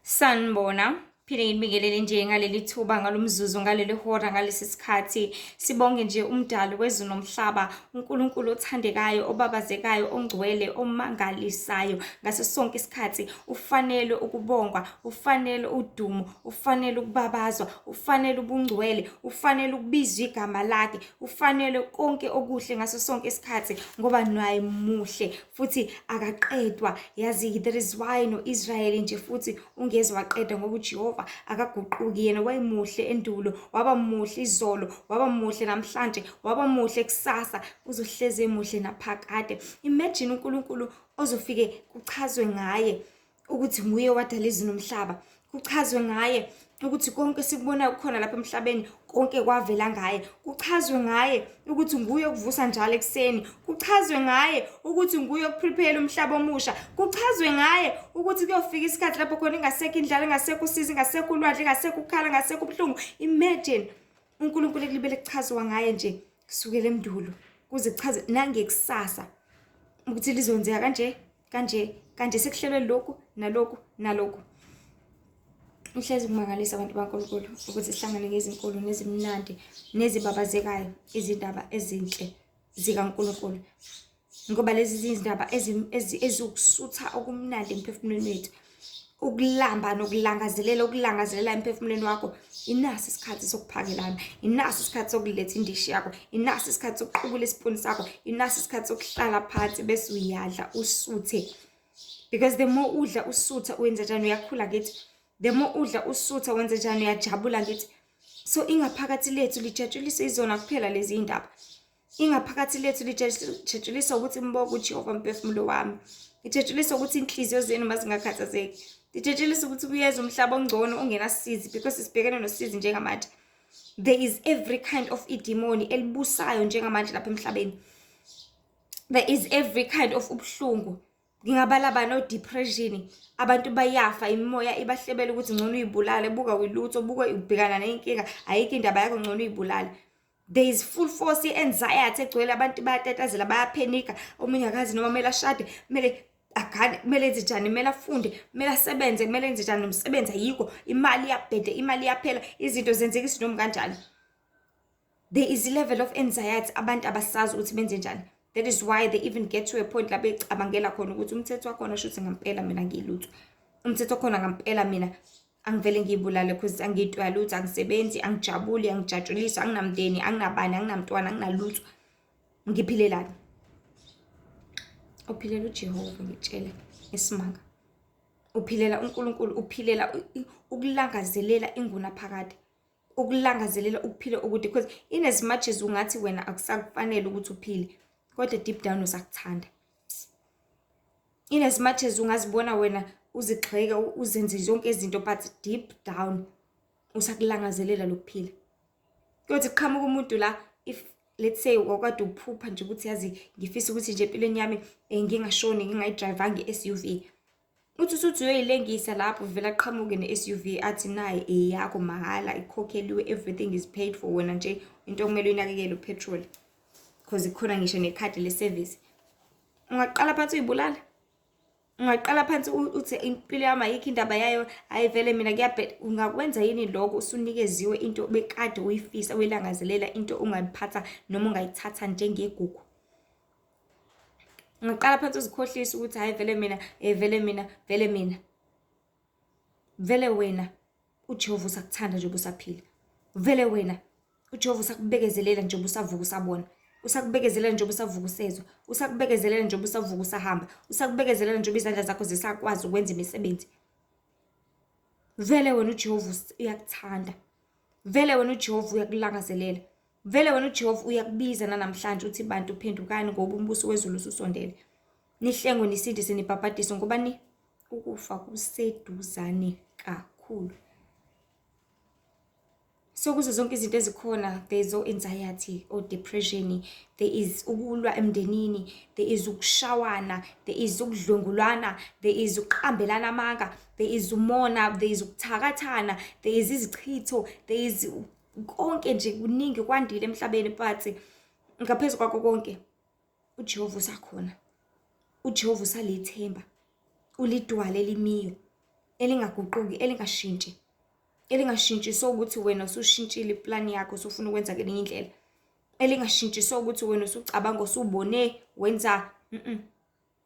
Sanibona. Phinde ngibingelele nje ngaleli thuba, ngalomzuzu, ngaleli hora, ngalesi sikhathi. Sibonge nje umdali wezulu nomhlaba, uNkulunkulu othandekayo, obabazekayo, ongcwele, omangalisayo. Ngaso sonke isikhathi ufanele ukubongwa, ufanele udumo, ufanele ukubabazwa, ufanele ubungcwele, ufanele ukubizwa igama lakhe, ufanele konke okuhle ngaso sonke isikhathi ngoba naye muhle futhi akaqedwa. Yazi, that is why no-Israyeli nje futhi ungeze waqeda ngoba uJehova akaguquki. Yena wayemuhle endulo, waba muhle izolo, waba muhle namhlanje, waba muhle kusasa, uzohlezi emuhle naphakade. Imagine uNkulunkulu ozofike kuchazwe ngaye ukuthi nguye owadala izulu nomhlaba, kuchazwe ngaye ukuthi konke sikubona kukhona lapha emhlabeni konke kwavela ngaye, kuchazwe ngaye ukuthi nguye okuvusa njalo ekuseni, kuchazwe ngaye ukuthi nguye okuprepare umhlaba omusha, kuchazwe ngaye ukuthi kuyofika isikhathi lapho khona ingasekho indlala, ingasekho usizi, ingasekho ulwandle, ingasekho ukukhala, ingasekho ubuhlungu. Imagine uNkulunkulu ekulibele kuchazwa ngaye nje kusukela emndulo kuze kuchaze nangekusasa ukuthi lizonzeka kanje kanje kanje, sekuhlelwe lokhu nalokhu nalokhu. Uhlezi kumangalisa abantu baNkulunkulu ukuthi sihlangane ngezinkulu nezimnandi nezibabazekayo izindaba ezinhle zikaNkulunkulu, ngoba lezi zindaba eziwukusutha okumnandi emphefumulweni wethu, ukulamba nokulangazelela, ukulangazelela emphefumulweni wakho. Inaso isikhathi sokuphakelana, inaso isikhathi sokuletha indishi yakho, inaso isikhathi sokuqukula isipuni sakho, inaso isikhathi sokuhlala phansi bese uyadla usuthe, because the more udla usutha wenza njani? Uyakhula ngithi. The more udla usutha wenza njani? Uyajabula ngithi. So ingaphakathi lethu lijatshuliswe izona kuphela lezi indaba. Ingaphakathi lethu lijatshuliswa ukuthi mbonge uJehova mphefumulo wami, lijatshuliswa ukuthi inhliziyo zenu mazingakhathazeki, lijatshuliswa ukuthi kuyeza umhlaba ongcono ongenasizi, because sibhekene nosizi njengamanje. There is every kind of idemoni elibusayo njengamanje lapha emhlabeni. There is every kind of ubuhlungu. Ngingabala bano-depression, abantu bayafa, imimoya ibahlebela ukuthi ngcono uyibulale, buka uyilutho, buka ubhekana ney'nkinga, ayikho indaba yakho, ngcono uyibulale. There is full force i-anxiety egcwele abantu, bayatatazela, bayapanica. Omunye akazi noma kumele ashade, kumele agane, kumele enze njani, kumele afunde, kumele asebenze, kumele enze njani, nomsebenzi ayikho, imali iyabheda, imali iyaphela, izinto zenzeka isinoma kanjani. There is a level of anxiety, abantu abasazi ukuthi benze njani. That is why they even get to a point la becabangela khona ukuthi umthetho wakhona shuthi ngampela mina ngiyilutho, umthetho wakhona ngampela mina angivele ngiyibulale, cause angiyitwa lutho, angisebenzi, angijabuli, angijatshuliswa, anginamndeni, anginabani, anginamntwana, anginalutho, ngiphilelani? Uphilela uJehova, ngitshele esimanga. Uphilela uNkulunkulu, uphilela ukulangazelela ingunaphakade, ukulangazelela ukuphila okude, because in as much as ungathi wena akusakufanele ukuthi uphile, kodwa deep down usakuthanda. In as much as ungazibona wena uzigxeka, uzenze zonke izinto, but deep down usakulangazelela lokuphila. Kuyothi kuqhamuka umuntu la, if let's say wakade uphupha nje ukuthi yazi ngifisa ukuthi nje empilweni yami ngingashoni ngingayidrivanga i-SUV, uthi usuthi uyoyilengisa lapho, vele aqhamuke ne-SUV, athi nayi eyakho mahhala, ikhokheliwe, everything is paid for. Wena nje into okumele uyinakekele upetrol, because kukhona ngisho nekhadi le-service. Ungaqala phansi uyibulala? Ungaqala phansi uthi impilo yami ayikho indaba yayo, hayi vele mina kuyabheda? Ungakwenza yini lokho usunikeziwe into bekade uyifisa, uyilangazelela, into ungayiphatha noma ungayithatha njengegugu? Ungaqala phansi uzikhohlise ukuthi hayi vele mina, vele mina, vele mina? Vele wena uJehova usakuthanda njengoba usaphila. Vele wena uJehova usakubekezelela njengoba usavuka usabona, usakubekezelela njengoba usavuka usezwa, usakubekezelela njengoba usavuka usahamba, usakubekezelela njengoba izandla zakho zisakwazi ukwenza imisebenzi. Vele wena uJehova uyakuthanda, vele wena uJehova uyakulangazelela, vele wena uJehova uyakubiza nanamhlanje, uthi bantu phendukani ngoba umbuso wezulu ususondele, nihlengwe, nisindise, nibhabhadiswe, ngoba ni ukufa kuseduzane kakhulu. So kuzo zonke izinto ezikhona, there is o-anxiety, o-depression, there is ukulwa emndenini, there is ukushawana, there is ukudlwengulwana, there is ukuqambelana amanga, there is umona, there is ukuthakathana, there is izichitho, there is konke nje kuningi kwandile emhlabeni. But ngaphezu kwakho konke uJehova usakhona, uJehova usalithemba, ulidwala elimiyo. Elingaguquki, elingashintshi. Elingashintshi sokuthi wena usushintshile iplani yakho, usufuna ukwenza ngelinye indlela. Elingashintshi sokuthi wena usucabanga, usubone wenza.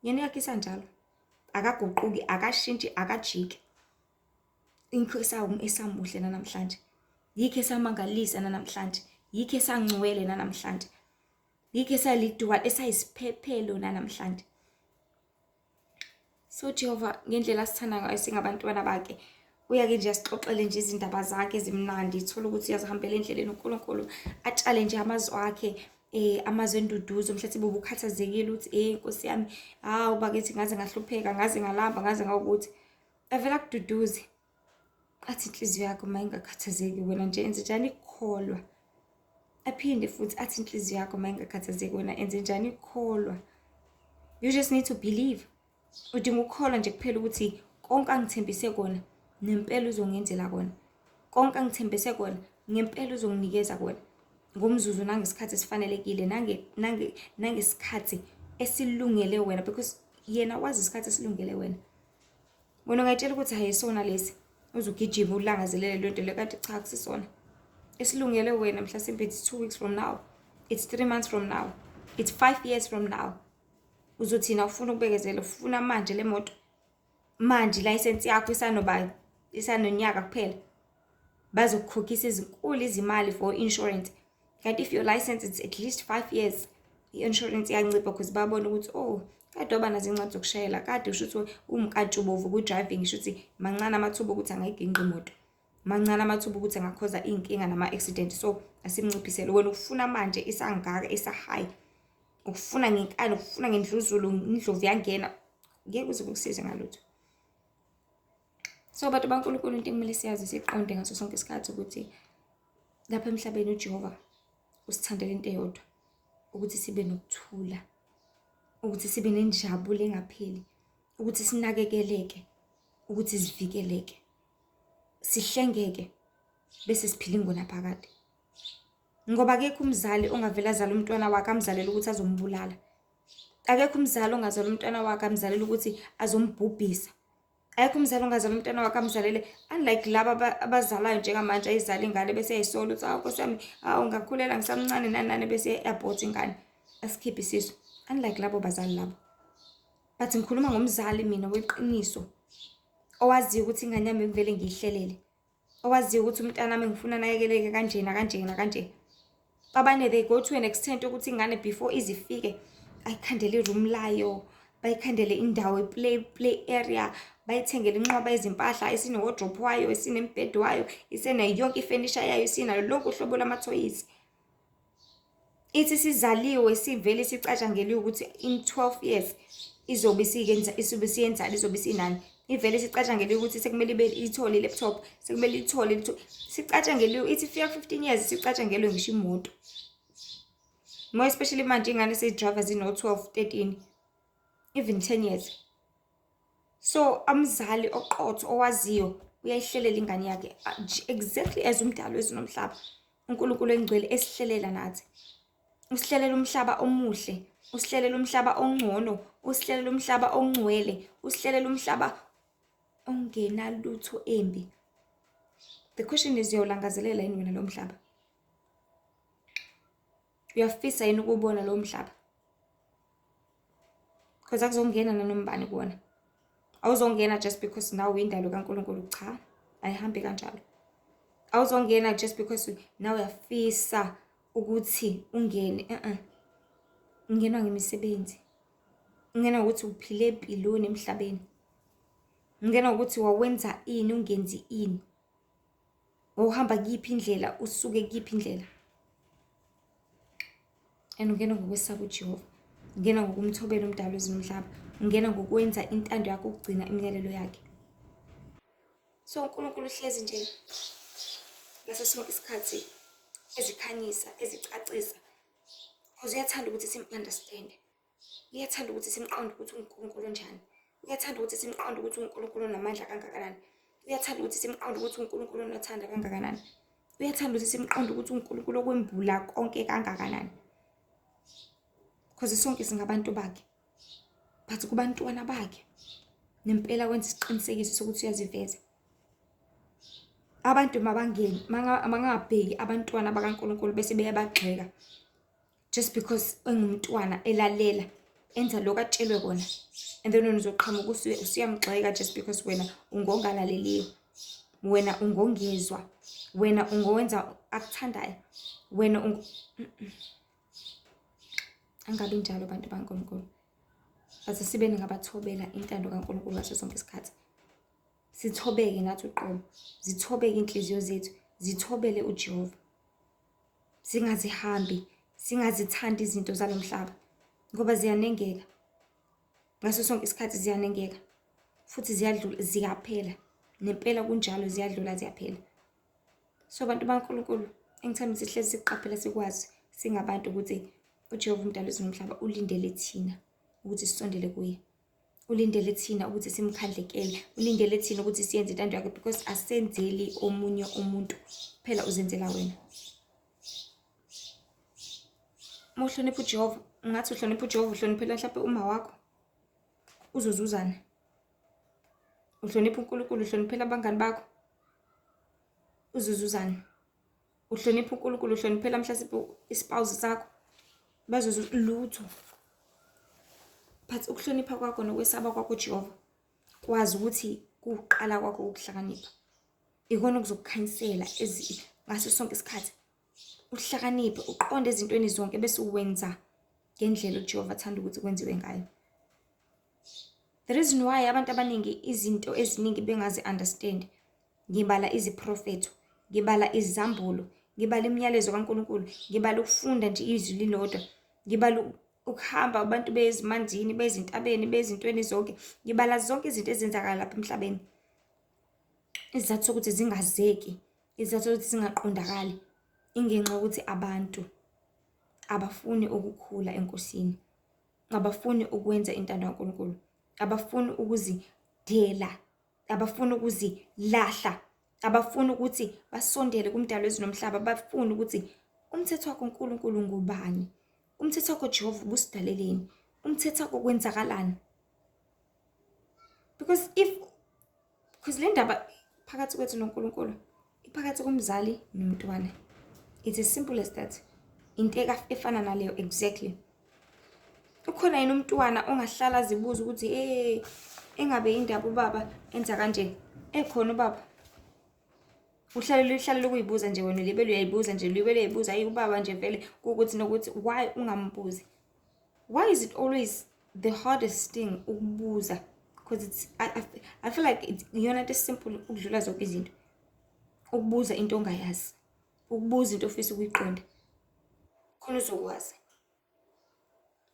Yena yakhe isanjalo. Akaguquki, akashintshi, akajiki. Yikho esamuhle nanamhlanje. Yikho esamangalisa nanamhlanje. Yikho esangcwele nanamhlanje. Yikho esalidwala, esayisiphephelo nanamhlanje. So Jehova, ngendlela asithanda ngayo singabantwana bakhe, uyake nje asixoxele nje izindaba zakhe ezimnandi, thola ukuthi uyazihambela endleleni uNkulunkulu, atshale nje amazwi akhe, amazwi enduduzo. Mhlawumbe ubukhathazekile uthi, Nkosi yami, hawu bakithi, ngaze ngahlupheka, ngaze ngalamba, ngaze ngawukuthi. Avela akududuze, athi inhliziyo yakho mayingakhathazeki, wena nje enze njani ikholwa. Aphinde futhi athi inhliziyo yakho mayingakhathazeki, wena enze njani ikholwa. You just need to believe. Udinga ukukholwa nje kuphela ukuthi konke angithembise kona ngempela uzongenzela kona. Konke angithembise kona ngempela uzonginikeza kona ngomzuzu nangesikhathi esifanelekile, nangesikhathi esilungele wena, because yena wazi isikhathi esilungele wena. Wena ungayitshela ukuthi ayisona lesi, uzugijima ulangazelele lento le, kanti cha, akusisona esilungele wena. Mhlasimbe it's 2 weeks from now, it's 3 months from now, it's 5 years from now. Uzothina ufuna ukubekezela, ufuna manje le moto manje, ilayisensi yakho isanoba isanonyaka kuphela, bazokukhokhisa ezinkulu izimali for insurance. Kanti if your license is at least 5 years, i-insurance iyancipha, because babona ukuthi, oh, kade waba nazo incwadi zokushayela kade, usho ukuthi umkantshubovu kwi-driving, sho ukuthi mancane amathuba ukuthi angayiginqa imoto, mancane amathuba ukuthi angakhoza iy'nkinga nama-accident, so asimnciphisele. Wena ufuna manje, isangaka, isa-high, ukufuna ngenkani, ukufuna ngendluzulu, indlovu yangena, ngeke uze kukusize ngalutho. So bantu baNkulunkulu, into ekumele siyazi, siqonde ngaso sonke isikhathi ukuthi lapha emhlabeni uJehova usithandela into eyodwa, ukuthi sibe nokuthula, ukuthi sibe nenjabulo engapheli, ukuthi sinakekeleke, ukuthi sivikeleke, sihlengeke, bese siphila ingonaphakade. Ngoba akekho umzali ongavele azale umntwana wakhe amzalele ukuthi azombulala. Akekho umzali ongazala umntwana wakhe amzalele ukuthi azombhubhisa. Akekho umzali ongazala umntwana wakhe amzalele, unlike laba abazalayo njengamanje, ayizala ingane bese eyayisola ukuthi, awu Nkosi yami, awu ngakhulela ngisamncane, nani nani, bese i-abort ingane, asikhiphe isisu. Unlike labo bazali labo. But ngikhuluma ngomzali mina weqiniso, owaziyo ukuthi ingane yami ngivele ngiyihlelele, owaziyo ukuthi umntanami ngifuna anakekeleke kanje nakanje nakanje. Abanye they go to an extent ukuthi ingane before izifike ayikhandele i-room layo, bayikhandele indawo, i-play area, bayithengele inqwaba yezimpahla esine-wardrobe wayo, esinembhede wayo, isenayo yonke ifenisha yayo, isinayo lonke uhlobo lwamathoyizi. Ithi sizaliwe sivele sicatshangeliwe ukuthi in 12 years izobe isiyenza, izobe isiyenzani, izobe isinani. Ivele sicatshangeliwe ukuthi sekumele ibe ithole i-laptop, sekumele ithole, sicatshangeliwe. Ithi ifika 15 years, sicatshangelwe ngisho imoto. More especially manje ingane seyi-drive zino-12, 13, even 10 years. So umzali oqotho owaziyo uyayihlelela ingane yakhe exactly as umdali wezulu nomhlaba, uNkulunkulu engcwele, esihlelela nathi. Usihlelela umhlaba omuhle, usihlelela umhlaba ongcono, usihlelela umhlaba ongcwele, usihlelela umhlaba ongenalutho embi. The question is, uyawulangazelela yini wena lo mhlaba? Uyafisa yini ukuwubona lowo mhlaba? Because akuzongena nanoma ubani kuwona. Awuzongena just because nawe uyindalo kaNkulunkulu, cha, ayihambi kanjalo. Awuzongena just because nawe uyafisa ukuthi ungene, ungenwa ngemisebenzi, ungenwa ukuthi uphile empilweni emhlabeni, ungenwa ukuthi wawenza ini, ungenzi ini, wawuhamba kuyiphi indlela, usuke kuyiphi indlela. And ungena ngokwesaba uJehova, ungena ngokumthobela umdali wezulu nomhlaba, ungena ngokwenza intando yakho, ukugcina imiyalelo yakhe. So uNkulunkulu uhlezi nje ngaso sonke isikhathi ezikhanyisa, ezicacisa, because uyathanda ukuthi sim-understand, uyathanda ukuthi simqonde ukuthi uNkulunkulu unjani, uyathanda ukuthi simqonde ukuthi uNkulunkulu unamandla kangakanani, uyathanda ukuthi simqonde ukuthi uNkulunkulu unothanda kangakanani, uyathanda ukuthi simqonde ukuthi uNkulunkulu okwembula konke kangakanani, because sonke singabantu bakhe. But kubantwana bakhe Nempela wenza isiqinisekiso sokuthi uyaziveza. Abantu mabangeni, mangabheki abantwana bakaNkulunkulu bese beyabagxeka just because engumntwana elalela enza lokhu atshelwe kona, and then wena uzoqhamuka usuyamgxeka just because wena ungongalaleliyo, wena ungongezwa, wena ungowenza akuthandayo, wena angabi njalo bantu baNkulunkulu. But sibeni ngabathobela intando kaNkulunkulu ngaso sonke isikhathi. Sithobeke nathi uqobo, zithobeke inhliziyo zethu, zithobele uJehova. Singazihambi, singazithandi izinto zalo mhlaba ngoba ziyanengeka. Ngaso sonke isikhathi ziyanengeka futhi ziyadlula, ziyaphela. Nempela kunjalo, ziyadlula, ziyaphela. So bantu baNkulunkulu, engithanda ukuthi sihlezi siqaphela, sikwazi singabantu ukuthi uJehova umdali wezulu nomhlaba ulindele thina ukuthi sisondele kuye. Ulindele thina ukuthi simkhandlekele, ulindele thina ukuthi siyenze intando yakhe, because asenzeli omunye umuntu, phela uzenzela wena. Uma uhlonipha uJehova, ungathi uhlonipha uJehova, uhloniphela mhlawumbe uma wakho, uzozuzana. Uhlonipha uNkulunkulu, uhloniphela abangani bakho, uzozuzana. Uhlonipha uNkulunkulu, uhloniphela mhlawumbe ispouse sakho, bazozuza lutho. But ukuhlonipha kwakho nokwesaba kwakho uJehova, kwazi ukuthi kuqala kwakho ukuhlakanipha, ikona okuzokukhanyisela ngaso sonke isikhathi. Uhlakaniphe, uqonde ezintweni zonke bese uwenza ngendlela uJehova athanda ukuthi kwenziwe ngayo. The reason why abantu abaningi izinto eziningi bengazi understand, ngibala iziprofetho, ngibala izambulo, ngibala imiyalezo kaNkulunkulu, ngibala ukufunda nje izwi lilodwa, ngibala ukuhamba abantu bezimanzini, bezintabeni, bezintweni zonke, ngibala zonke izinto ezenzakala lapha emhlabeni. Isizathu sokuthi zingazeki, isizathu sokuthi zingaqondakali, ingenxa yokuthi abantu abafuni ukukhula eNkosini, abafuni ukwenza intando kaNkulunkulu, abafuni ukuzidela, abafuni ukuzilahla, abafuni ukuthi basondele kumdali wezulu nomhlaba, bafuni ukuthi umthetho wakho uNkulunkulu ngubani, umthetho wakho Jehova ubusidaleleni, umthetho wakho kwenzakalani. Because le ndaba phakathi kwethu noNkulunkulu iphakathi komzali nomntwana. It's as simple as that. Into efana naleyo exactly. Ukhona yini umntwana ongahlala azibuza ukuthi hey, engabe indaba ubaba enza kanje? Ekhona ubaba. Uhlale uhlale ukuyibuza nje wena, ulibele uyayibuza nje, ulibele uyayibuza, ayi ubaba nje vele kuwukuthi nokuthi, why ungambuzi? Why is it always the hardest thing ukubuza? Because it's I feel like it's iyona nto simple ukudlula zonke izinto. Ukubuza into ongayazi, ukubuza into ofisa ukuyiqonda, khona uzokwazi.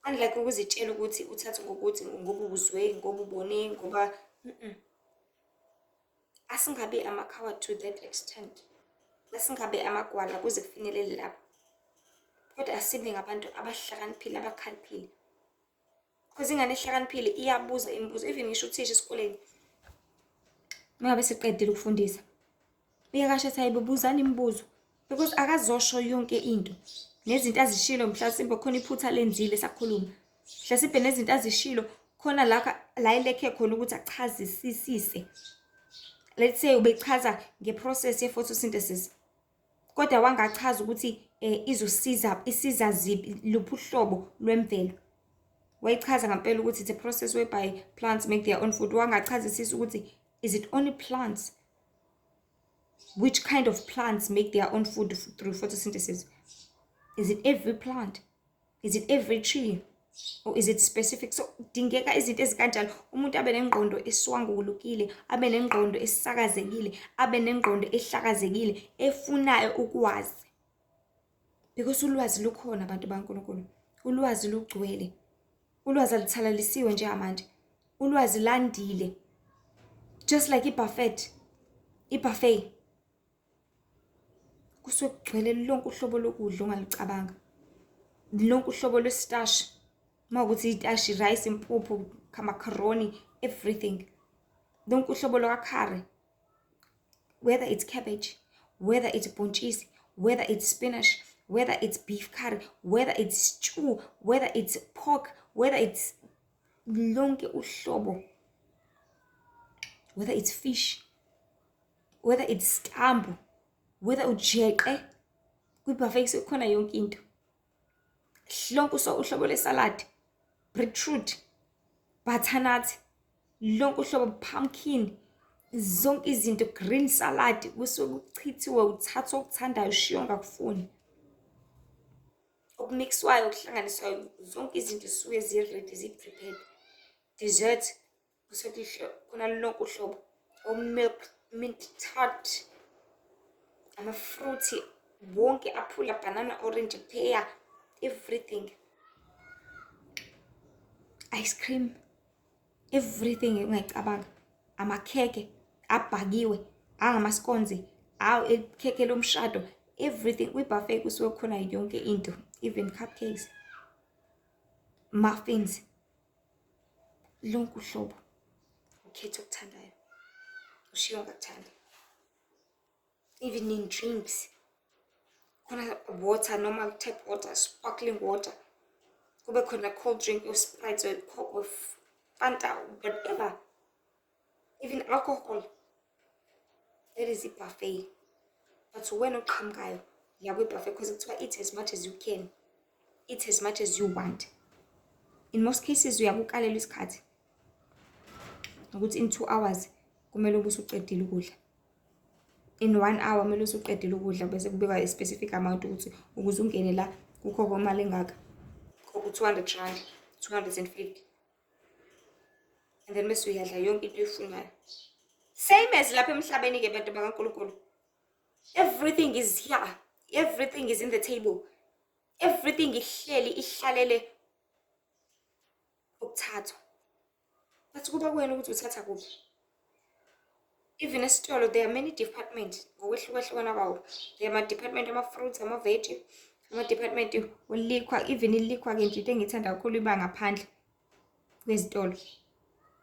Unlike ukuzitshela ukuthi uthathe ngokuthi ngoba uzwe, ngoba ubone, ngoba Asingabi ama-coward to that extent. Asingabi amagwala kuze kufinyelele lapho. Kodwa asibe ngabantu abahlakaniphile, abakhaliphile. Because ingane ehlakaniphile iyabuza imibuzo, even ngisho uthisha esikoleni. Uma ngabe seqedile ukufundisa, uyakasho athi hayibo, buzani imibuzo. Because akazosho yonke into. Nezinto azishilo mhlasimbe khona iphutha lenzile sakhuluma. Mhlasimbe nezinto azishilo khona la elekhe khona ukuthi achazisisise. Let's say ubechaza ngeprocess ye-photosynthesis. Kodwa wangachaza ukuthi izosiza, isiza ziphi, luphi uhlobo lwemvelo. Wayichaza ngempela ukuthi it's a process whereby plants make their own food. Wangachazisisa ukuthi is it only plants? Which kind of plants make their own food through photosynthesis? Is it every plant? Is it every tree? Or is it specific? So dingeka izinto ezikanjalo, umuntu abe nengqondo eswangulukile, abe nengqondo esakazekile, abe nengqondo ehlakazekile, efunayo ukwazi. Because ulwazi lukhona abantu baNkulunkulu. Ulwazi lugcwele. Ulwazi aluthalalisiwe njengamanje. Ulwazi landile. Just like i-buffet. I-buffet. Kusuke kugcwele lonke uhlobo lokudla ongalucabanga. Lonke uhlobo lwesitashi. Uma ukuthi itashi, rice, impuphu, macaroni, everything. Lonke uhlobo lwaka-curry. Whether it's cabbage, whether it's bhontshisi, whether it's spinach, whether it's beef curry, whether it's stew, whether it's pork, whether it's lonke uhlobo. Whether it's fish, whether it's stambu, whether ujeqe, kwi-buffet kusuke kukhona yonke into. Lonke uhlobo lwesaladi, beetroot, butternut, lonke uhlobo, pumpkin, zonke izinto, green salad, kusuke kuchithiwe, uthatha okuthandayo ushiye ongakufuni. Okumixwayo, okuhlanganiswayo, zonke izinto zisuke zi-ready, zi-prepared. Dessert, kusuke khona lonke uhlobo, o-milk, mint tart, ama-fruit wonke, aphula, banana, orange, pear, everything. Ice cream, everything ongayicabanga. Amakhekhe abhakiwe, angama-scones, ikhekhe lomshado, everything. Kwi-buffet kusuke kukhona yonke into, even cupcakes, muffins, lonke uhlobo. Ukhetha okuthandayo, ushiye ongakuthandi. Even in drinks, khona water, normal tap water, sparkling water, kube khona cold drink, o-Sprite or Coke or Fanta, whatever, even alcohol. That is i-buffet. But wena oqhamukayo la kwi-buffet, because kuthiwa eat as much as you can, eat as much as you want. In most cases uyakukalelwa isikhathi ukuthi in 2 hours kumele ube usuqedile ukudla, in one hour kumele usuqedile ukudla, bese kubekwa i-specific amount ukuthi ukuze ungene la kukhokhwa imali engaka, ku-R200, 250, and then bese uyadla yonke into oyifunayo. Same as lapha emhlabeni-ke, bantu bakaNkulunkulu, everything is here, everything is in the table, everything ihleli ihlalele ukuthathwa, but kuba kuwena ukuthi uthatha kuphi. Even esitolo there are many departments ngokwehlukahlukana kwawo. There are ama-department ama-fruits, ama-veg, ama-department we-liquor. Even i-liquor-ke nje, into engiyithanda kakhulu iba ngaphandle kwezitolo,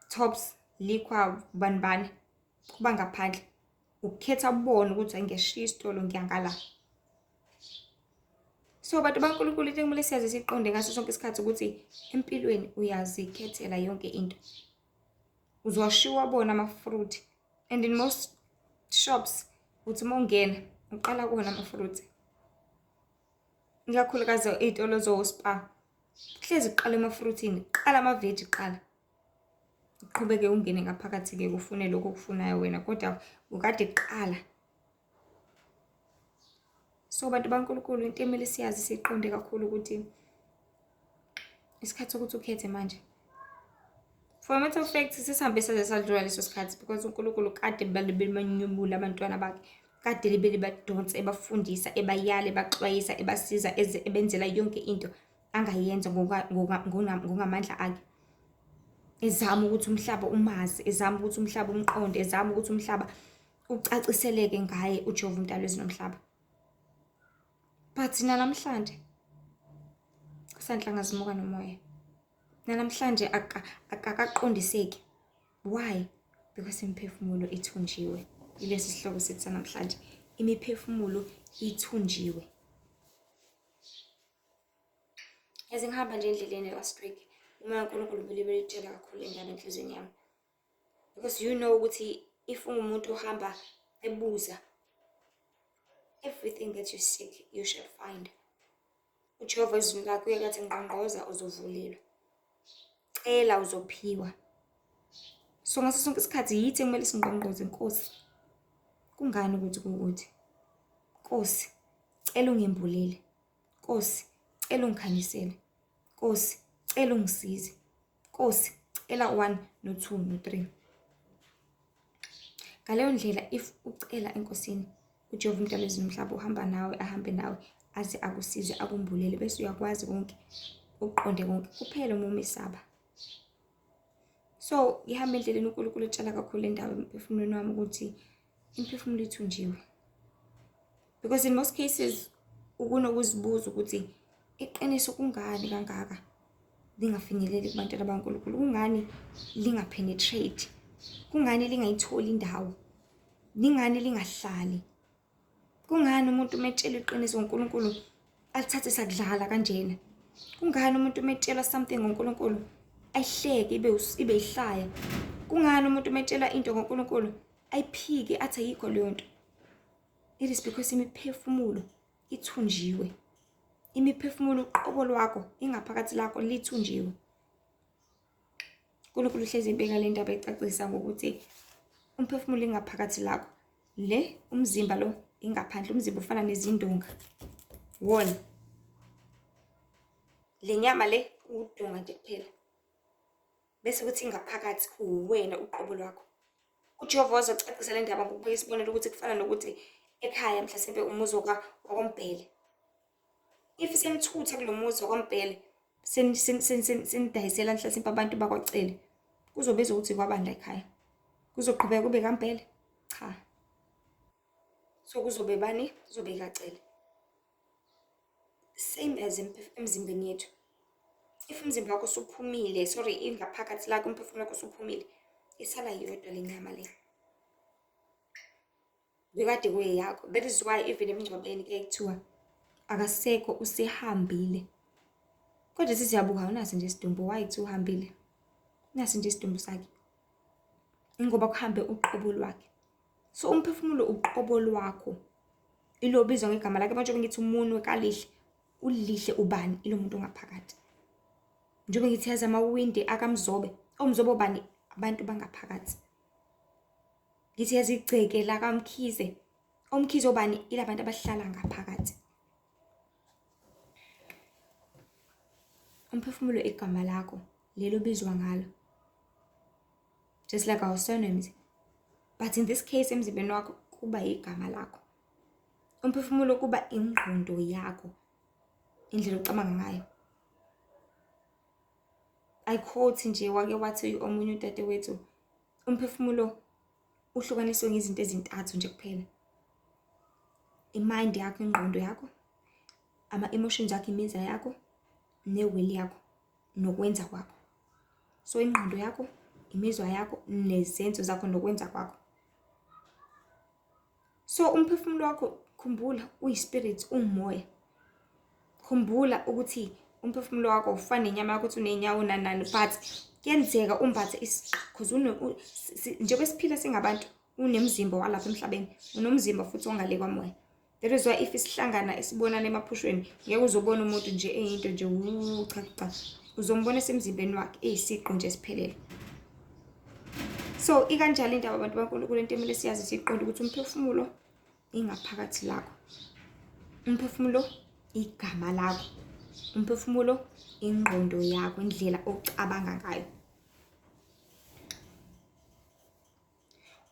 Tops, liquor, bani bani, kuba ngaphandle. Ukukhetha ubone ukuthi ngiyashiya isitolo, ngiya ngala. So bantu baNkulunkulu, into ekumele siyazi, siqonde ngaso sonke isikhathi ukuthi empilweni uyazikhethela yonke into. Uzowashiya uwabone ama-fruit, and in most shops uthi uma ungena uqala kuwona ama-fruit, ikakhulukazi iy'tolo zo-Spar, hlezi kuqala ema-fruit-ini, qala ama-veg kuqala, uqhubeke ungene ngaphakathi-ke ufune lokhu okufunayo wena, kodwa ukade kuqala. So bantu baNkulunkulu, into emele siyazi, siyiqonde kakhulu ukuthi isikhathi sokuthi ukhethe manje. For a matter of fact, sesihambe saze sadlula leso sikhathi, because uNkulunkulu kade bemanyumula abantwana bakhe, kade libele badonsa, ebafundisa, ebayala, ebaxwayisa, ebasiza, ebenzela yonke into angayenza ngokungamandla akhe, ezama ukuthi umhlaba umazi, ezama ukuthi umhlaba umqonde, ezama ukuthi umhlaba ucaciseleke ngaye uJehova umdali wezulu nomhlaba. But namhlanje kusanhlanga zimuka nomoya, namhlanje akakaqondiseki. Why? Because imiphefumulo ithunjiwe. Ilesi sihloko sethu sanamhlanje, imiphefumulo ithunjiwe. Yazi, ngihamba nje endleleni last week, umoya kaNkulunkulu belitshela kakhulu indaba enhliziyweni yami, because you know ukuthi if ungumuntu ohamba ebuza, everything that you seek you shall find. UJehova ezwini lakhe uye kathi, ngqongqoza, uzovulelwa, cela, uzophiwa. So ngaso sonke isikhathi yithi ekumele singqongqoze, Nkosi, kungani ukuthi kuwukuthi? Nkosi, cela ungembulele. Nkosi, cela ungikhanyisele. Nkosi, cela ungisize. Nkosi, cela 1 no 2 no 3. Ngaleyo ndlela, if ucela eNkosini uJehova umdali wezulu nomhlaba, uhamba nawe, ahambe nawe aze akusize, akumbulele, bese uyakwazi konke, uqonde konke kuphela uma umesaba. So ngihamba endleleni, uNkulunkulu etshala kakhulu indawo emphefumulweni wami ukuthi imiphefumulo ithunjiwe, because in most cases ukunokuzibuza ukuthi iqiniso kungani kangaka lingafinyeleli kubantwana baNkulunkulu, kungani lingapenetrate, kungani lingayitholi indawo, lingani lingahlali, kungani umuntu uma etshelwa iqiniso ngoNkulunkulu alithathe sakudlala kanjena, kungani umuntu uma etshelwa something ngoNkulunkulu ayihleke ibe ihlaya. Kungani umuntu uma etshela into ngoNkulunkulu ayiphike athi ayikho leyo nto? It is because imiphefumulo ithunjiwe. Imiphefumulo uqobo lwakho, ingaphakathi lakho lithunjiwe. uNkulunkulu uhlezi ebeka le ndaba ecacisa ngokuthi umphefumulo ingaphakathi lakho, le umzimba lo ingaphandle, umzimba ufana nezindonga, wall. Le nyama le udonga nje kuphela, bese kuthi ingaphakathi uwena uqobo lwakho. UJehova wazocacisa le ndaba ngokubeka isibonelo ukuthi kufana nokuthi ekhaya mhlasimpe umuzi wakwaMbhele. If senithutha kulo muzi wakwaMbhele, senidayisela mhlasimpe abantu bakwaCele, kuzobizwa ukuthi kwabani la ekhaya? Kuzoqhubeka kube kaMbhele? Cha. So kuzobe bani? Kuzobe kaCele. Same as emzimbeni yethu. If umzimba wakho usuphumile, sorry, ingaphakathi lakho, umphefumulo wakho usuphumile, isala yodwa le nyama le. Bekade kuyeyakho. That is why even emngcwabeni kuyaye kuthiwa akasekho, usehambile. Kodwa sithi siyabuka, awunaso nje isidumbu, why kuthiwa uhambile? Nasi nje isidumbu sakhe. Ingoba kuhambe uqobo lwakhe. So umphefumulo uqobo lwakho. Ilo obizwa ngegama lakhe, manje ngithi umunwe kaLihle, uLihle ubani? Ilo muntu ongaphakathi. Njengoba ngithi yazi amawindi akaMzobe, oMzobe obani? Abantu bangaphakathi. Ngithi yazi igceke lakaMkhize, oMkhize obani? Ilabantu abahlala ngaphakathi. Umphefumulo igama lakho, lelo obizwa ngalo. Just like our surnames. But in this case emzimbeni wakho kuba igama lakho. Umphefumulo kuba ingqondo yakho, indlela ocabanga ngayo. I quote nje wake wathi omunye udadewethu, umphefumulo uhlukaniswe ngezinto ezintathu nje kuphela. I-mind yakho, ingqondo yakho, ama-emotions akho, imizwa yakho, ne-will yakho, nokwenza kwakho. So ingqondo yakho, imizwa yakho, nezenzo zakho, nokwenza kwakho. So umphefumulo wakho, khumbula, uyi-spirit, uwumoya. Khumbula ukuthi umphefumulo wakho ufana nenyama yakho, ukuthi uney'nyawo nanani, but kuyenzeka umbathe cause njengoba siphila singabantu, unemzimba walapha emhlabeni, unomzimba futhi ongale kwamoya. That is why if isihlangana isibonana emaphushweni, ngeke uzobona umuntu nje eyinto nje, wu cha cha, uzombona esemzimbeni wakhe eyisiqu nje esiphelele. So ikanjalo indaba, abantu baNkulunkulu, into emele siyazi siyiqonde ukuthi umphefumulo ingaphakathi lakho, umphefumulo igama lakho, umphefumulo ingqondo yakho, indlela ocabanga ngayo.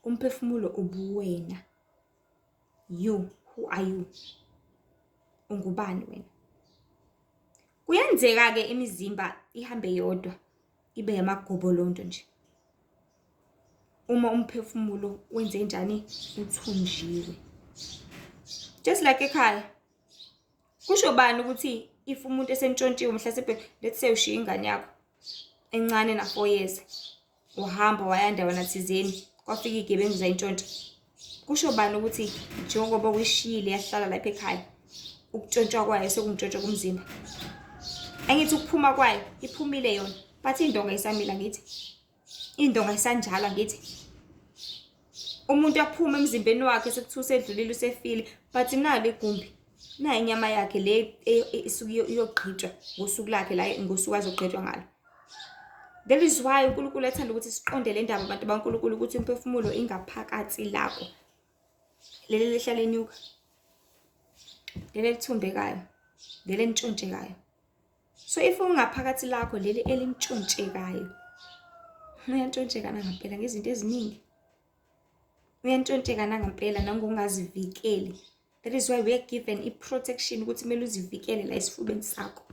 Umphefumulo ubuwena. You, who are you? Ungubani wena? Kuyenzeka-ke imizimba ihambe yodwa, ibe yamagobolondo nje. Uma umphefumulo wenze njani? Uthunjiwe. Just like ekhaya. Kusho bani ukuthi if umuntu esentshontshiwe, mhlasimpe let's say ushiya ingane yakho encane na 4 years, uhamba waya ndawana thizeni, kwafika iy'gebengu zayintshontsha. Kusho bani ukuthi njengoba uyishiyile yahlala lapha ekhaya, ukutshontshwa kwayo sekuntshontshwa komzimba? Angithi ukuphuma kwayo iphumile yona, but indonga isamila, ngithi indonga isanjalo, angithi umuntu aphuma emzimbeni wakhe sekuthiwa usedlulile, usefile, but nalo igumbi, nayo inyama yakhe le isuke iyogqitshwa ngosuku lakhe la, ngosuku azogqitshwa ngalo. That is why uNkulunkulu ethanda ukuthi siqonde le ndaba, abantu baNkulunkulu, ukuthi umphefumulo ingaphakathi lakho, leli lihlala enyuka, leli elithumbekayo, leli elintshontshekayo. So if ungaphakathi lakho leli elintshontshekayo, uyantshontsheka nangampela ngezinto eziningi, uyantshontsheka nangampela nangokungazivikeli. That is why we are given i-protection, ukuthi kumele uzivikele la esifubeni sakho,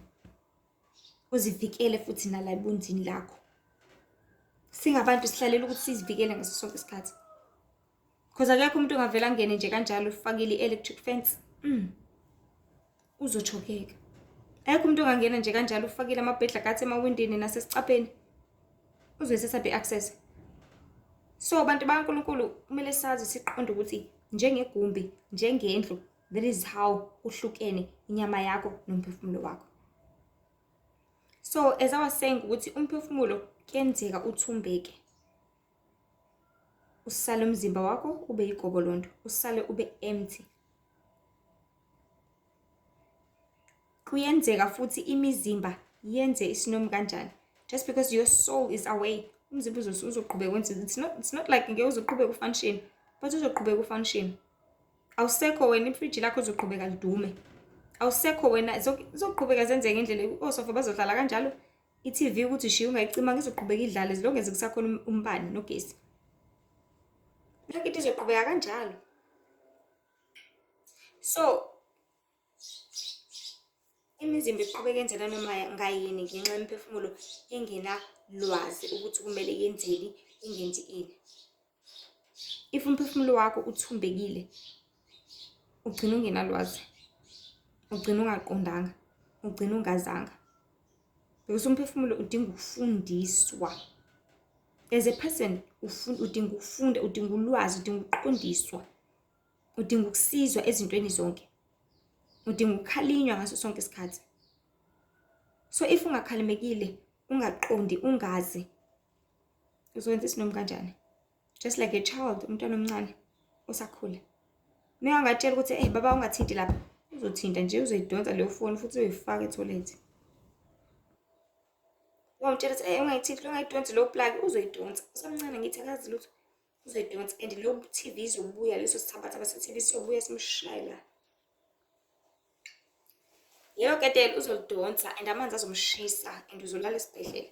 uzivikele futhi nala ebunzini lakho. Singabantu sihlalela ukuthi sizivikele ngaso sonke isikhathi, because akekho umuntu ongavele angene nje kanjalo ufakile i-electric fence. Uzochokeka. Akekho umuntu ongangena nje kanjalo ufakile amabhedla gathi emawindini nasesicapheni, uzoyisesaphi i-access? So bantu bakaNkulunkulu, kumele sazi siqonde ukuthi njengegumbi, njengendlu, that is how kuhlukene inyama yakho nomphefumulo wakho. So as I was saying ukuthi umphefumulo kuyenzeka uthumbeke. Usale umzimba wakho ube yigobolondo, usale ube empty. Kuyenzeka futhi imizimba yenze isinomi kanjani. Just because your soul is away, umzimba uzoqhubeka wenze. It's not like ngeke uzoqhubeka ufunction, but uzoqhubeka ufunction. Awusekho wena, ifriji lakho lizoqhubeka lidume. Awusekho wena, zizoqhubeka zenzeke ngendlela, osofa bazohlala kanjalo. I-TV ukuthi ushiye ungayicima izoqhubeka idlale as long as kusakhona umbane nogesi. Yonke into izoqhubeka kanjalo. So imizimba iqhubeka yenze nanoma ngayini ngenxa yemiphefumulo engenalwazi ukuthi kumele yenzeni, ingenzi ini. If umphefumulo wakho uthumbekile, ugcina ungenalwazi, ugcina ungaqondanga, ugcina ungazanga. Because umphefumulo udinga ukufundiswa. As a person udinga ukufunda, udinga ulwazi, udinga ukuqondiswa, udinga ukusizwa ezintweni zonke. Udinga ukukhalinywa ngaso sonke isikhathi. So if ungakhalimekile, ungaqondi, ungazi, uzokwenza isinomi kanjani? Just like a child, umntwana omncane osakhula. Uma ungatshela ukuthi, "Hey baba, ungathinti lapha," uzothinta nje, uzoyidonsa leyo foni futhi uzoyifaka ethoyilethi. Wamtshela ukuthi, "Hey, ungayithinti, ungayidonsi leyo plug," uzoyidonsa. Usamncane ngithi, akazi lutho. Uzoyidonsa and leyo TV izobuya, leso sithabathaba se-TV sizobuya simshaye la. Lelo ketele uzolidonsa and amanzi azomshisa and uzolala esibhedlela.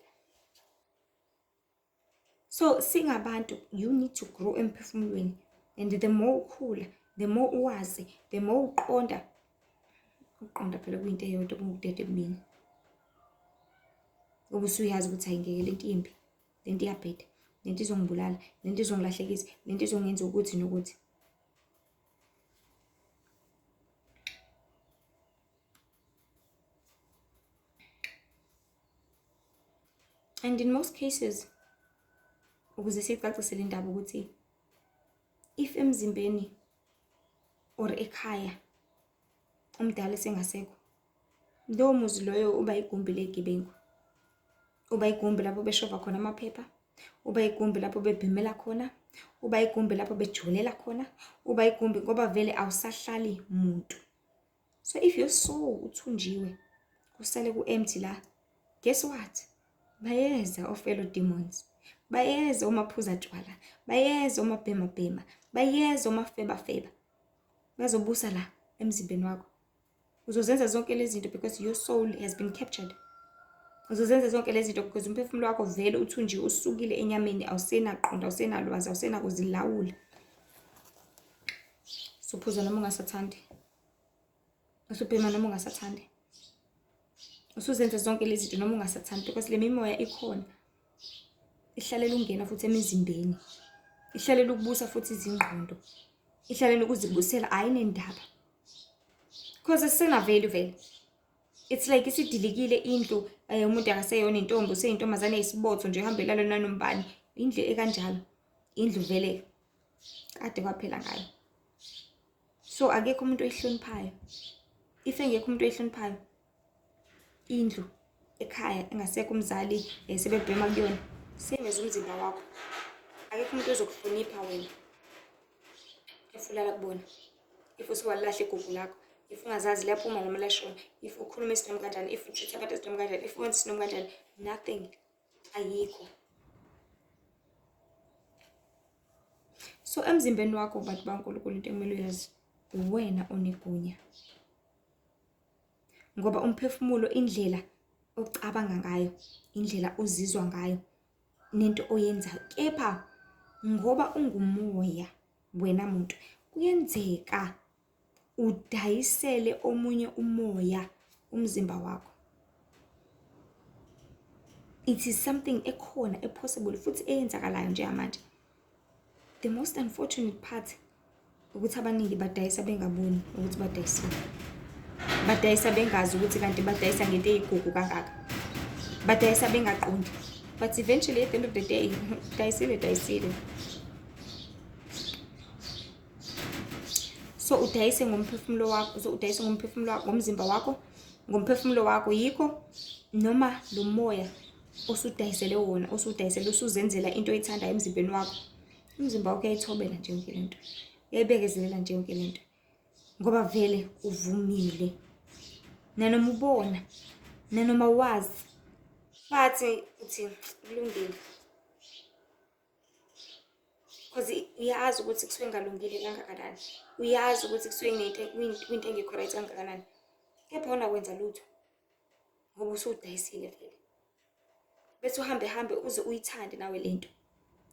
So singabantu, you need to grow emphefumulweni, and the more ukhula, the more uwazi, the more uqonda. Ukuqonda phela kuyinto eyodwa kungukudeda ekubini. Ngoba usuyazi ukuthi hayi ngeke, lento imbi, lento iyabheda, lento izongibulala, lento izongilahlekisa, lento izongenza ukuthi nokuthi. And in most cases, ukuze siyicacise le ndaba, ukuthi if emzimbeni or ekhaya umdala esengasekho, lowo muzi loyo uba igumbi ley'gebengu, uba igumbi lapho beshova khona amaphepha, uba igumbi lapho bebhemela khona, uba igumbi lapho bejolela khona, uba igumbi, ngoba vele awusahlali muntu. So if your soul uthunjiwe, kusale ku-empty la, guess what? Bayeza o-fellow demons, bayeza omaphuza tshwala, bayeza omabhemabhema, bayeza omafebafeba, bazobusa la emzimbeni wakho. Uzozenza zonke lezi zinto because your soul has been captured. Uzozenza zonke lezi zinto because umphefumulo wakho vele uthunjiwe, usukile enyameni, awusenaqondo, awusenalwazi, awusenakuzilawula. Suphuza noma ungasathandi, usubhema noma ungasathandi, usuzenza zonke lezi zinto noma ungasathandi, because le mimoya ikhona, ihlalela ukungena futhi emizimbeni, ihlalela ukubusa futhi izingqondo, ihlalela ukuzibusela, ayinendaba because asisena-value vele. It's like isidilikile indlu, umuntu akaseyona intombi, useyintombazane eyisibotho nje, ihambe ilale nanombani. Indlu ekanjalo, indlu vele kade kwaphela ngayo. So akekho umuntu oyihloniphayo. If engekho umuntu oyihloniphayo indlu ekhaya, engasekho umzali, sebebhema kuyona, same as umzimba wakho, akekho umuntu ozokuhlonipha wena if ulala kubona, if usuwalahla igugu lakho, if ungazazi liyaphuma noma liyashona, if ukhuluma isinomi kanjani, if utreat abantu isinomi kanjani, if wenza isinomi kanjani, nothing, ayikho. So emzimbeni wakho, bantu baNkulunkulu, into ekumele uyazi, uwena onegunya, ngoba umphefumulo, indlela ocabanga ngayo, indlela ozizwa ngayo, nento oyenzayo, kepha ngoba ungumoya wena muntu, kuyenzeka udayisele omunye umoya umzimba wakho. It is something ekhona, epossible futhi eyenzakalayo njengamanje. The most unfortunate part ukuthi abaningi badayisa bengaboni ukuthi badayisile, badayisa bengazi ukuthi kanti badayisa ngento eyigugu kangaka, badayisa bengaqondi, but eventually, at the end of the day, dayisile, dayisile. So udayise ngomphefumulo wakho, so udayise ngomphefumulo wakho, ngomzimba wakho, ngomphefumulo wakho. Yikho noma lo moya osudayisele wona, osudayisele, usuzenzela into oyithandayo emzimbeni wakho. Umzimba wakho uyayithobela nje yonke lento, uyayibekezelela nje yonke lento, ngoba vele uvumile, nanoma ubona, nanoma wazi, but uthi kulungile, because uyazi ukuthi kusuke ngalungile kangakanani, uyazi ukuthi kusuke kuyinto engekho right kangakanani, kepha wona kwenza lutho ngoba usudayisile vele. Bese uhambe hambe uze uyithande nawe lento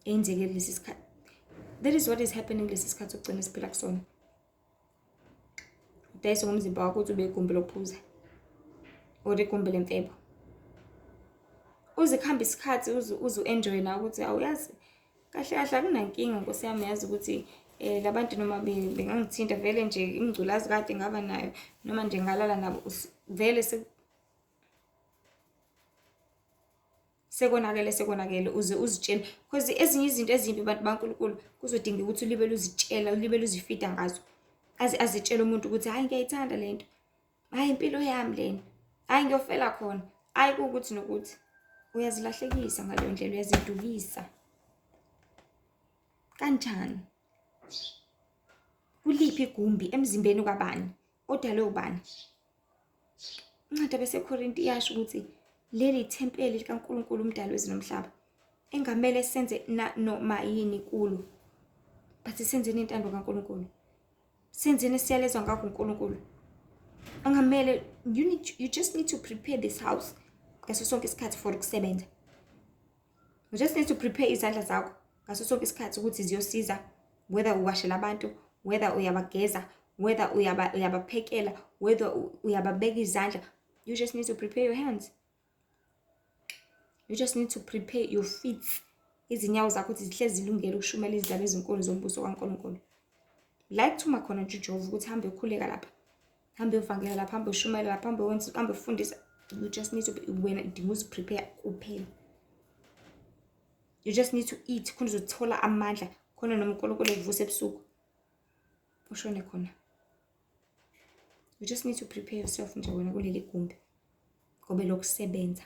eyenzeke kulesi sikhathi. That is what is happening kulesi sikhathi sokugcina esiphila kusona. Udayise ngomzimba wakho ukuthi ube igumbi lokuphuza or igumbi lemfebo, uze kuhambe isikhathi uze uze u-enjoye nawe ukuthi awuyazi kahle kahle akunankinga, nkosi yami, yazi ukuthi labantu noma bengangithinta vele nje ingculazi kade ngaba nayo, noma nje ngalala nabo vele sekonakele, sekonakele, uze uzitshele, because ezinye izinto ezimbi, bantu baNkulunkulu, kuzodinga ukuthi ulibele uzitshela, ulibele uzifida ngazo, aze azitshele umuntu ukuthi hhayi, ngiyayithanda lento, hhayi, impilo yami lena, hhayi, ngiyofela khona, hhayi, kuwukuthi nokuthi. Uyazilahlekisa ngaleyo ndlela, uyazidukisa. Kanjani? Kuliphi igumbi emzimbeni kabani, odalwe ubani? Incwadi yabaseKorinte iyasho ukuthi leli thempeli likaNkulunkulu umdali wezulu nomhlaba, engamele senze noma yini kulo, but senzeni intando kaNkulunkulu, senzeni esiyalezwa ngakho uNkulunkulu. Angamele, you just need to prepare this house ngaso sonke isikhathi for ukusebenza. You just need to prepare izandla zakho ngaso sonke isikhathi ukuthi ziyosiza, whether uwashela abantu, whether uyabageza, whether uyabaphekela, whether uyababeka izandla. You just need to prepare your hands, you just need to prepare your feet, izinyawo zakho ukuthi zihlezi zilungele ukushumela izindaba ezinkulu zombuso kaNkulunkulu. La ekuthuma khona nje uJehova ukuthi hambe ukhuleka lapha, hambe uvangela lapha, hambe ushumayela lapha, hambe wenza, hambe ufundisa, you just need to be, wena udinga uziprepare kuphela. You just need to eat khona uzothola amandla khona, noma uNkulunkulu ekuvusa ebusuku ushone khona. You just need to prepare yourself nje wena kuleli gumbi, ngoba lokusebenza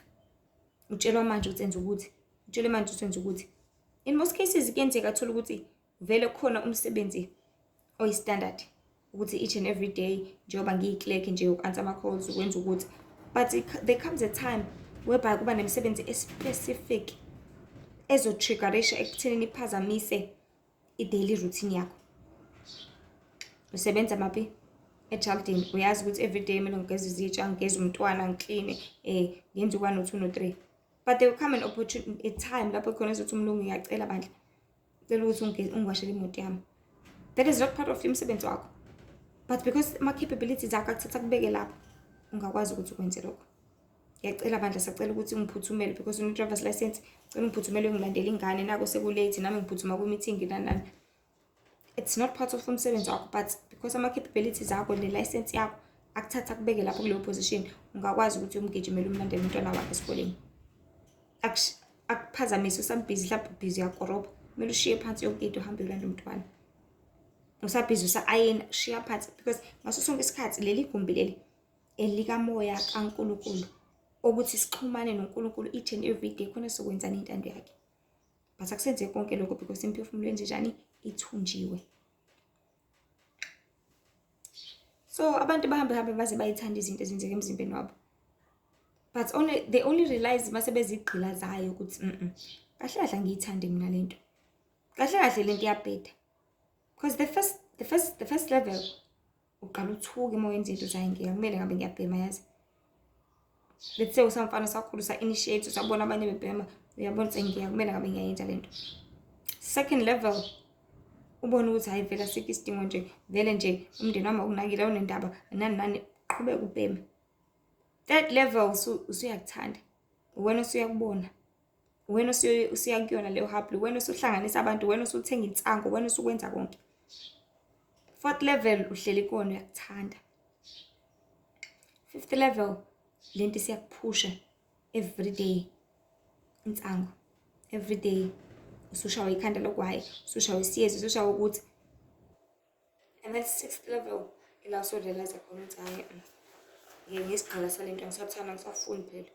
utshelwa manje ukuthi enza ukuthi, utshelwe manje ukuthi enza ukuthi. In most cases kuyenzeka athola ukuthi vele khona umsebenzi oyi-standard, ukuthi each and every day njengoba ngiyi-clerk nje, uku-answer ama-calls, ukwenza ukuthi, but there comes a time whereby kuba nemisebenzi e-specific ezotriggerisha ekuthenini iphazamise i-daily routine yakho. Usebenza maphi? Ejardini. Uyazi ukuthi everyday kumele ngigeze izitsha, ngigeze umntwana, ngikline, ngenze u-one, no-two, no-three, but there will come an opportunity, a time lapho khona ezothi umlungu, "Ngiyacela bandla, cela ukuthi ungiwashele imoto yami." That is not part of umsebenzi wakho, but because ama-capabilities akho akuthatha kubeke lapho, ungakwazi ukuthi ukwenze lokho. "Ngiyacela bandla, sacela ukuthi ngiphuthumele because une-driver's license, cela ngiphuthumele ngilandele ingane, nako sekulate, nami ngiphuthuma kwi-meeting," nani nani. It's not part of umsebenzi wakho, but because ama-capabilities akho ne-license yakho akuthatha kubeke lapho kuleyo position, ungakwazi ukuthi uyomgijimele, umlandele umntwana wakhe esikoleni. Akuphazamise usabhizi, mhlawumbe ubhizi uyakorobha, kumele ushiye phansi yonke into, uhambe uyolanda umntwana. Usabhizi usa-ayina, shiya phansi, because ngaso sonke isikhathi leli gumbi leli elikamoya kaNkulunkulu, ukuthi sixhumane noNkulunkulu each and every day khona sizokwenzani intando yakhe. But akusenzeki konke lokho because imiphefumulo yenze njani? Ithunjiwe. So abantu bahambe hambe baze bayithanda izinto ezenzeka emzimbeni wabo, but only they only realize mase bezigqila zayo ukuthi kahle kahle angiyithandi mina lento, kahle kahle lento iyabheda, because the first level uqala uthuke uma wenza into, uthi hayi, ngeke, kumele ngabe ngiyabhema, yazi. Let's say usamfana, usakhula, usa-initiate, usabona abanye bebhema, uyabona ukuthi ngiya kumele ngabe ngiyayenza lento. Second level, ubone ukuthi hayi, vele asikho isidingo nje, vele nje umndeni wami awunakile, awunendaba nani nani, qhubeka ubheme. Third level, usuyakuthanda wena, usuyakubona wena, usuya kuyona leyo hubly, wena usuhlanganisa abantu, wena usuthenga insango, wena usukwenza konke. Fourth level, uhleli kona, uyakuthanda. Fifth level, lento isiyakuphusha every day, insango every day, usushawa ikhanda lokwayi, usushawa isiyezi, usushawa ukuthi. And then sixth level, ila usurealize khona ukuthi hhayi, ngeke, ngiyisigqila salento, angisathanda, angisafuni phela.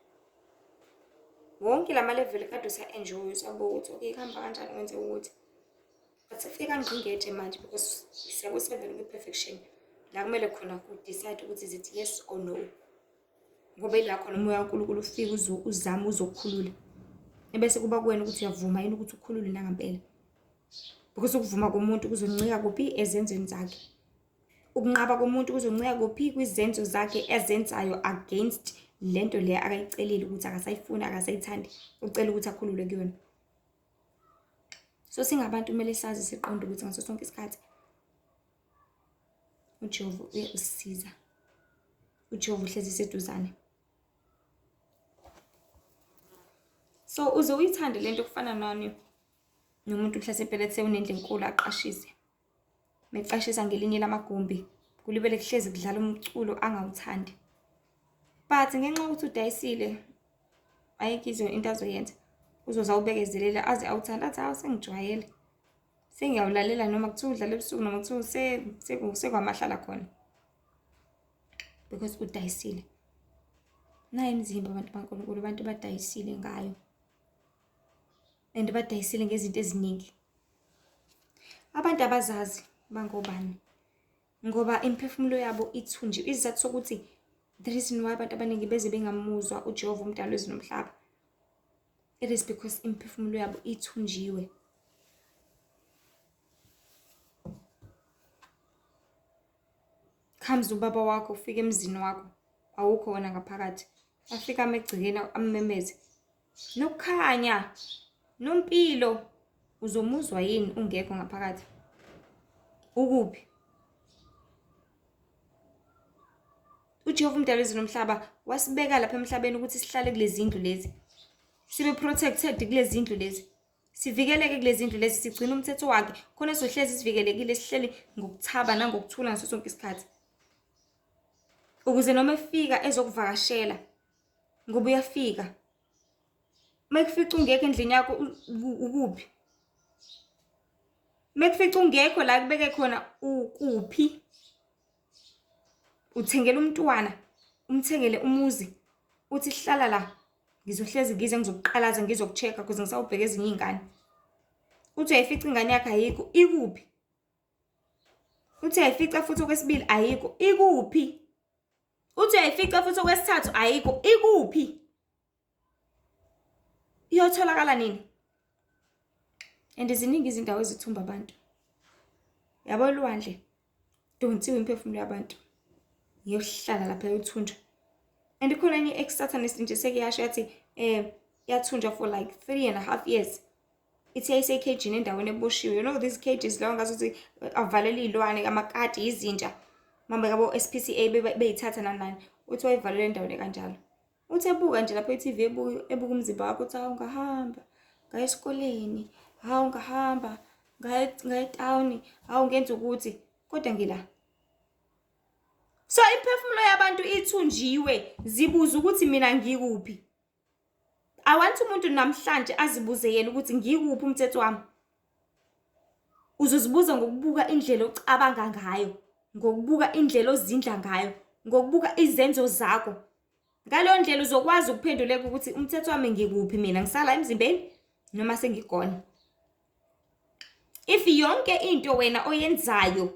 Wonke lama level kade usa-enjoy, usabuka ukuthi okay, kuhamba kanjani, kwenze ukuthi. But sekufika ngqingetshe manje because siyaku-seven kwi-perfection. La kumele khona ku-decide ukuthi is it yes or no. Ngoba ila khona umoya kaNkulunkulu ufike uzame uzokukhulula. Ebese kuba kuwena ukuthi uyavuma yini ukuthi ukhulule nangampela. Because ukuvuma komuntu kuzoncika kuphi ezenzweni zakhe. Ukunqaba komuntu kuzoncika kuphi kwizenzo zakhe ezenzayo against lento le akayicelile ukuthi akasayifuni akasayithandi ucela ukuthi akhululwe kuyona. So singabantu kumele sazi siqonde ukuthi ngaso sonke isikhathi uJehova uye usisiza. UJehova uhlezi seduzane. So uze uyithande lento kufana nani nomuntu mhlasimpe lethe unendlu enkulu aqashise. Mecashisa ngelinye lamagumbi kulibele kuhlezi kudlala umculo angawuthandi. But ngenxa yokuthi udayisile ayikho into azoyenza. Uzoze awubekezelele aze awuthande athi hawu sengijwayele. Sengiyawulalela noma kuthiwa udlala ebusuku noma kuthiwa sekwamahlala khona. Because udayisile. Nayi imizimba abantu baNkulunkulu, abantu badayisile ngayo. And badayisile ngezinto eziningi. Abantu abazazi bangobani ngoba imiphefumulo yabo ithunjiwe. Isizathu sokuthi the reason why abantu abaningi beze bengamuzwa uJehova umdali wezulu nomhlaba, it is because imiphefumulo yabo ithunjiwe. Comes ubaba wakho ufika emzini wakho, awukho wena ngaphakathi. Afika ame egcekeni ammemeze. Nokukhanya, Nompilo, uzomuzwa yini ungekho ngaphakathi? Ukuphi? UJehova umdali wezulu nomhlaba wasibeka lapha emhlabeni ukuthi sihlale kulezi ndlu lezi. Sibe protected kulezi ndlu lezi. Sivikeleke kulezi ndlu lezi sigcine umthetho wakhe khona sohlezi sivikelekile sihleli ngokuthaba nangokuthula ngaso sonke isikhathi. Ukuze noma efika ezokuvakashela ngoba uyafika mekufica ungekho endlini yakho ukuphi mekufica ungekho la kubeke khona ukuphi uthengela umntwana umthengele umuzi uthi hlala la ngizohlezi ngize ngizokuqalaza ngizokucheck-a kuze ngisawubheka ezinye iy'ngane uthi uyayifica ingane yakhe ayikho ikuphi uthi uyayifica futhi okwesibili ayikho ikuphi Uthi uyayifica futhi okwesithathu ayikho. Ikuphi? Iyotholakala nini? And ziningi izindawo ezithumba abantu. Yabo olwandle donsiwe imiphefumulo yabantu. Iyohlala lapha yothunjwa. And ikhona enye ex-satanist nje sekuyasho yathi yathunjwa for like 3.5 years. Ithi yayisekhejini endaweni eboshiwe. You know these cages lawa ngazuthi avalela iy'lwane, amakati, izinja. Mhambe kabo S_P_C_A beyithatha nani nani. Uthi wayivalela endaweni ekanjalo. Uthi ebuka nje lapho e-T_V ebuka umzimba wakhe uthi hawu ngahamba ngaya esikoleni, hawu ngahamba ngaya etawuni, hawu ngenza ukuthi kodwa ngila. So imiphefumulo yabantu ithunjiwe, zibuza ukuthi mina ngikuphi. I want umuntu namhlanje azibuze yena ukuthi ngikuphi umthetho wami. Uzozibuza ngokubuka indlela ocabanga ngayo, ngokubuka indlela ozindla ngayo, ngokubuka izenzo zakho. Ngaleyo ndlela uzokwazi ukuphenduleka ukuthi umthetho wami ngikuphi mina, ngisala emzimbeni noma sengigona. If yonke into wena oyenzayo,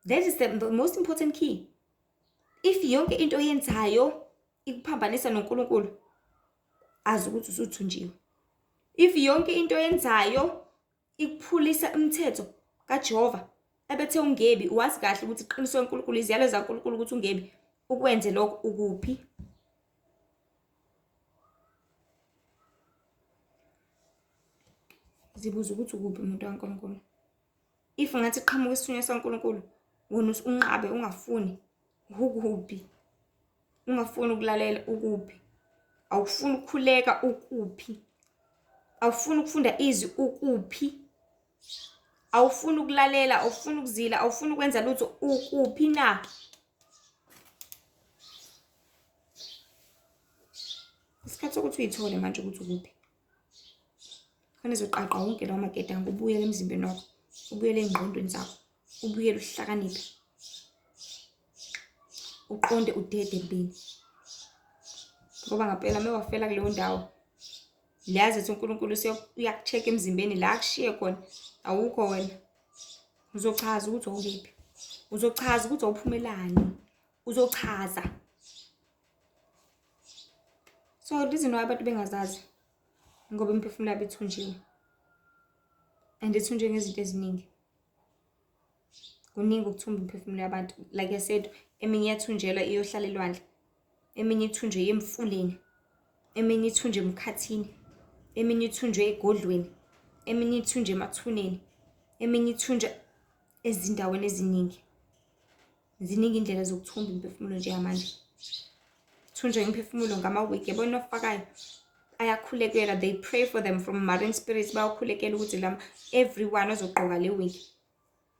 that is the most important key. If yonke into oyenzayo ikuphambanisa noNkulunkulu, azi ukuthi usuthunjiwe. If yonke into oyenzayo ikuphulisa umthetho kaJehova ebethe ungebi, wazi kahle ukuthi iqiniso kaNkulunkulu, iziyalo zaNkulunkulu ukuthi ungebi, ukwenze lokho ukuphi? Zibuza ukuthi ukuphi umuntu kaNkulunkulu. If ngathi qhamuka isithunywa saNkulunkulu, wena unqabe ungafuni, ukuphi? Ungafuni ukulalela ukuphi? Awufuni ukukhuleka ukuphi? Awufuni ukufunda izwi ukuphi? Awufuni ukulalela, awufuni ukuzila, awufuni ukwenza lutho ukuphi na? Isikhathi sokuthi uyithole manje ukuthi ukuphi. Khona izoqaqa wonke lawo maketango ubuyele emzimbeni wakho, ubuyele ey'ngqondweni zakho, ubuyele uhlakaniphe. Uqonde udede ekubeni. Ngoba ngampela uma wafela kuleyo ndawo, liyazi ukuthi uNkulunkulu uyaku-check-a emzimbeni la akushiye khona, awukho wena. Uzochaza ukuthi wawukephi, uzochaza ukuthi wawuphumelani, uzochaza. So reason why abantu bengazazi ngoba imiphefumulo yabo ithunjiwe and ithunjiwe ngezinto eziningi. Kuningi ukuthumba imiphefumulo yabantu. Like I said, eminye iyathunjelwa iyohlala elwandle, eminye ithunjwe iye emfuleni, eminye ithunjwe emkhathini, eminye ithunjwe egodlweni, eminye ithunjwe emathuneni, eminye ithunjwe ezindaweni eziningi. Ziningi indlela zokuthumba imiphefumulo njengamanje. Thunjwa imiphefumulo ngamawigi, yabona ofakayo ayakhulekela, they pray for them from marine spirits, bayakhulekela ukuthi lama everyone ozogqoka le wig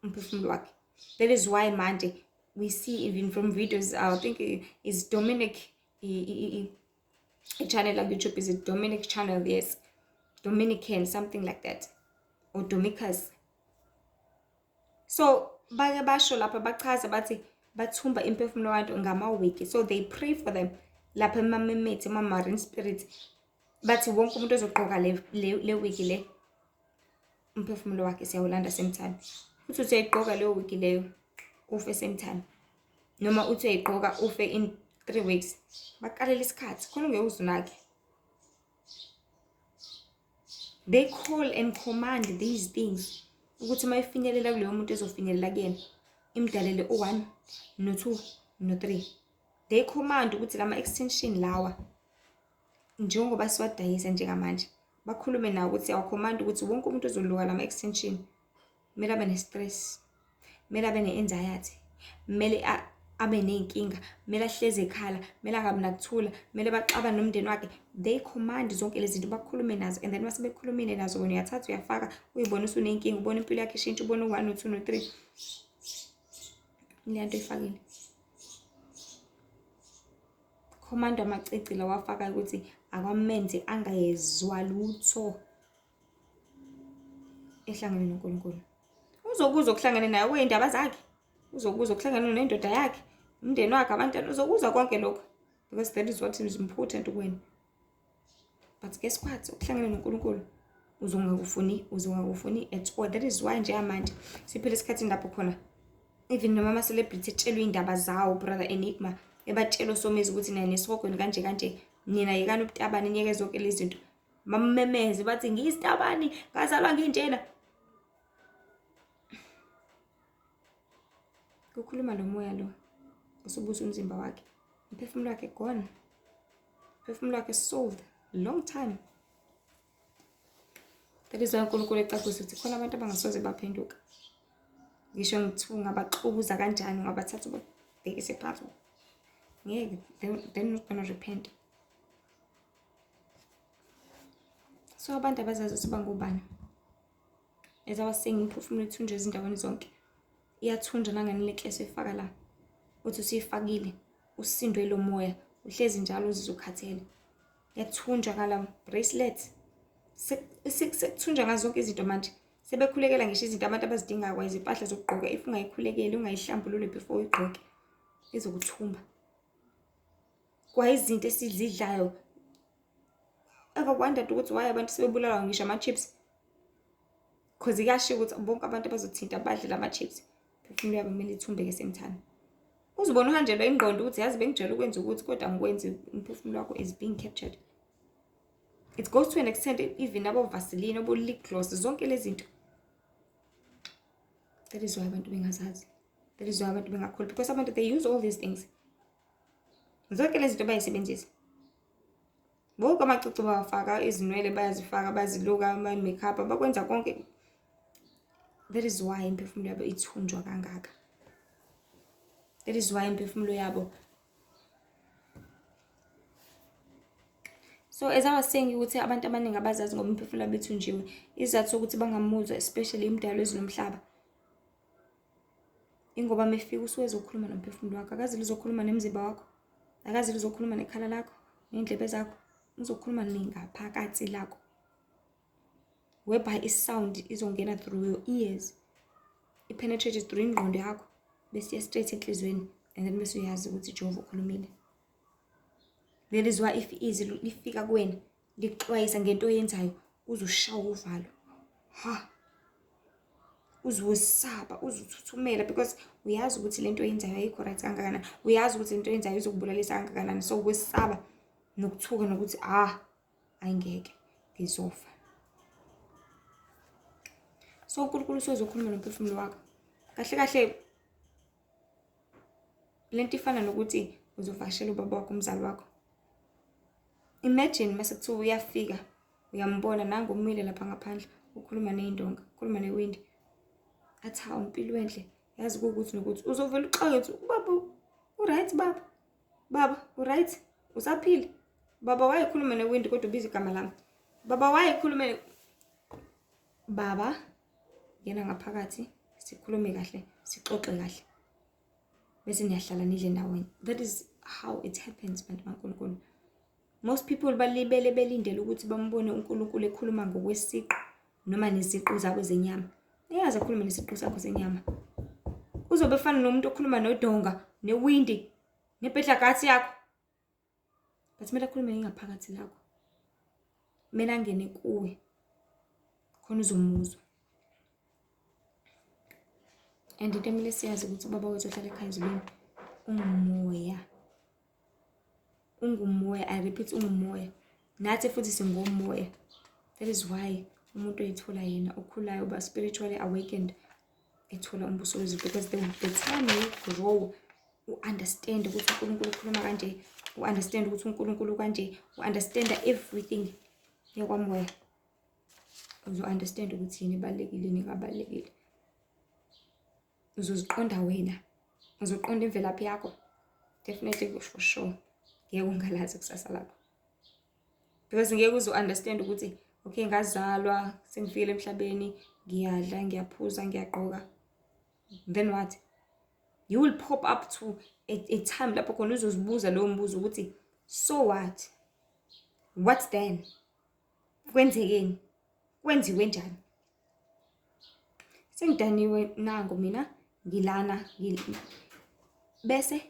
umphefumulo wakhe. That is why manje we see even from videos, I think is Dominic i-channel like YouTube is a Dominic channel, yes, Dominican, something like that, or Domicus. So bake basho lapha bachaza bathi bathumba imphefumulo wabantu ngamawigi, so they pray for them lapha emamemethi ema-marine spirits, bathi wonke umuntu ozogqoka le wigi le umphefumulo wakhe siyawulanda same time. Uthi usuyayigqoka leyo wigi leyo ufe same time, noma uthi uyayigqoka ufe in 3 weeks, bakalela isikhathi khona ungeke uzunake. They call and command these things ukuthi uma ifinyelela kuleyo muntu ezofinyelela kuyena imdalele u-1 no-2 no-3. They command ukuthi lama extension lawa njengoba siwadayisa njengamanje, bakhulume nawo ukuthi siyawacommand ukuthi wonke umuntu ozoluka lama extension kumele abe ne-stress, kumele abe ne-anxiety, kumele abe ney'nkinga, kumele ahlezi ekhala, kumele angabi nakuthula, kumele baxabane nomndeni wakhe. They command zonke lezi zinto, bakhulume nazo, and then mase bekhulumile nazo wena uyathatha uyafaka, uyibone usuney'nkinga, ubone impilo yakho ishintsha, ubone u-1 no-2 no-3 le nto oyifakile. Command amacici lawa afakayo ukuthi akwamenze angayezwa lutho ehlangene noNkulunkulu. Uzokuzwa okuhlangene naye okuyindaba zakhe, uzokuzwa okuhlangene nendoda yakhe, umndeni wakhe, abantwana, uzokuzwa konke lokho because that is what is important kuwena. But guess what, okuhlangene noNkulunkulu uzongakufuni, uzongakufuni at all. That is why njengamanje siphila esikhathini lapho khona even noma ama-celebrity etshelwe iy'ndaba zawo, brother Enigma ebatshela osomezi ukuthi naye nesihogweni kanje kanje, nina yekani ubutabane niyeke zonke lezi zinto, bamemeze bathi ngiyisitabani, ngazalwa nginjena. Kukhuluma lo moya lo usubusa umzimba wakhe, umphefumulo wakhe gone, umphefumulo wakhe sold long time. That is why uNkulunkulu ecacisa ukuthi khona abantu abangasoze baphenduka, ngisho ngithiwa ungabaxukuza kanjani, ungabathatha ubabhekise phansi, ngeke, they're not gonna repent. So abantu abazazi ukuthi bangobani. As I was saying, imiphefumulo ithunjwa ezindaweni zonke, iyathunjwa nangenecklace oyifaka la, uthi usuyifakile usindwe lo moya, uhlezi njalo uzizwa ukhathele. Iyathunjwa ngala bracelet, sekuthunjwa ngazo zonke izinto manje. Sebekhulekela ngisho izinto abantu abazidingayo, kwayizimpahla zokugqoka. If ungayikhulekeli, ungayihlambululi before uyigqoke, izokuthumba. Kwayizinto esizidlayo, ever wondered ukuthi why abantu sebebulawa ngisho ama-chips? Cause kuyashiwo ukuthi bonke abantu abazothinta badle lama-chips, phefumulo yabo kumele ithumbeke same time. Uzibona uhanjelwa ingqondo ukuthi yazi bengijwayele ukwenza ukuthi kodwa angikwenzi, umphefumulo wakho is being captured. It goes to an extent even abo-Vaseline, abo-lip gloss, zonke lezi zinto. That is why abantu bengazazi, that is why abantu bengakhuli, because abantu they use all these things, zonke lezi zinto bayisebenzisa. Bonke amacici bawafaka, izinwele bayazifaka, baziluka, ama-makeup bakwenza konke. That is why imiphefumulo yabo ithunjwa kangaka. That is why imiphefumulo yabo. So as I was saying ukuthi abantu abaningi abazazi ngoba imiphefumulo yabo ithunjiwe, isizathu sokuthi bangamuzwa especially imidalo ezinomhlaba, ingoba mefika usuke ezokhuluma nomphefumulo wakho, akazi lizokhuluma nemzimba wakho, akazi lizokhuluma nekhala lakho, ney'ndlebe zakho, uzokhuluma nengaphakathi lakho, whereby i-sound izongena through your ears, i-penetrate through ingqondo yakho, bese iya straight enhliziyweni, and then bese uyazi ukuthi Jehova ukhulumile. That is why if izwi lifika kuwena likuxwayisa ngento oyenzayo, uzoshawa uvalo. Ha, Uzowesaba, uzothuthumela because uyazi ukuthi lento oyenzayo ayikho right kangakanani. Uyazi ukuthi lento oyenzayo izokubulalisa kangakanani. So ukwesaba nokuthuka nokuthi ah ayingeke ngizofa. So uNkulunkulu usezokhuluma nomphefumulo wakho. Kahle kahle lento ifana nokuthi uzovakashela ubaba wakho, umzali wakho. Imagine mase kuthiwa uyafika uyambona nangu umile lapha ngaphandle ukhuluma ney'ndonga, ukhuluma newindi. Athi hawu mpilo enhle, yazi kuwukuthi nokuthi uzovele uxake uthi ubaba u-right baba, baba u-right, usaphila. Baba wayekhuluma newindi kodwa ubiza igama lami. Baba wayekhulume baba ngena ngaphakathi sikhulume kahle sixoxe kahle bese niyahlala nidle ndawonye. That is how it happens bantu baNkulunkulu. Most people balibele belindele ukuthi bambone uNkulunkulu ekhuluma ngokwesiqu noma neziqu zabo zenyama. Uyazi akhulume nesiqu sakho senyama. Uzobe efana nomuntu okhuluma nodonga, newindi, nebhedlagathi yakho. But kumele akhulume ngengaphakathi lakho. Kumele angene kuwe khona uzomuzwa. And into emele siyazi ukuthi ubaba wethu ohlala ekhaya ezulwini ungumoya. Ungumoya, I repeat ungumoya. Nathi futhi singomoya. That is why umuntu oyithola yena okhulayo uba spiritually awakened ethola umbuso wezulu because the time you grow u-understand ukuthi uNkulunkulu ukhuluma kanje, u-understand ukuthi uNkulunkulu kanje, u-understand everything yakwamoya. Uzo-understand ukuthi yini ebalulekile yini engabalulekile. Uzoziqonda wena, uzoqonda imvelaphi yakho. Definitely for sure ngeke ungalazi ikusasa lakho. Because ngeke uze u-understand ukuthi okay ngazalwa sengifikile emhlabeni ngiyadla ngiyaphuza ngiyagqoka. Then what? You will pop up to a time lapho khona uzozibuza lowo mbuzo ukuthi so what? What then? Kwenzekeni? Kwenziwe njani? Sengidaniwe nangu mina ngilana bese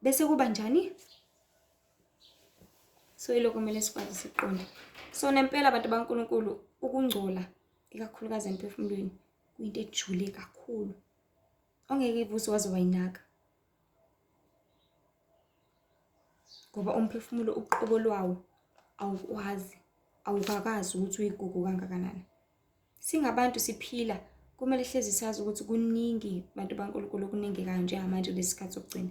bese kuba njani? So ilokho kumele sikwazi siqonde. So nempela abantu baNkulunkulu ukungcola ikakhulukazi emphefumulweni kuyinto ejule kakhulu ongeke vuze waze wayinaka ngoba umphefumulo uqobo lwawo awukwazi awukakazi ukuthi uyigugu kangakanani. Singabantu siphila kumele hlezi sazi ukuthi kuningi bantu baNkulunkulu okunengekayo njengamanje kulesi sikhathi sokugcina.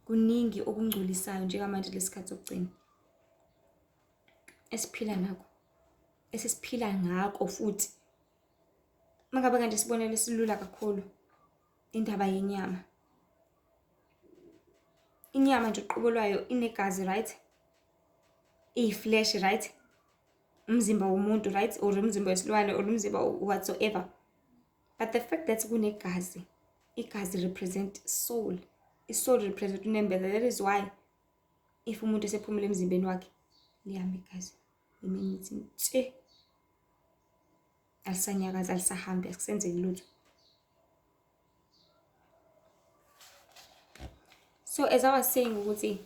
Kuningi okungcolisayo njengamanje kulesi sikhathi sokugcina esiphila nako esesiphila ngako futhi. Mangabe kanje isibonelo esilula kakhulu indaba yenyama. Inyama nje uqobo lwayo inegazi right? Iyi-flesh right? Umzimba womuntu right? Or umzimba wesilwane or umzimba whatsoever. But the fact that kunegazi, igazi represent soul. I-soul represent unembeza. That is why if umuntu esephumile emzimbeni wakhe liyama igazi. Lime lithi ntshe. Alisanyakazi, alisahambi, akusenzeki lutho. So as I was saying ukuthi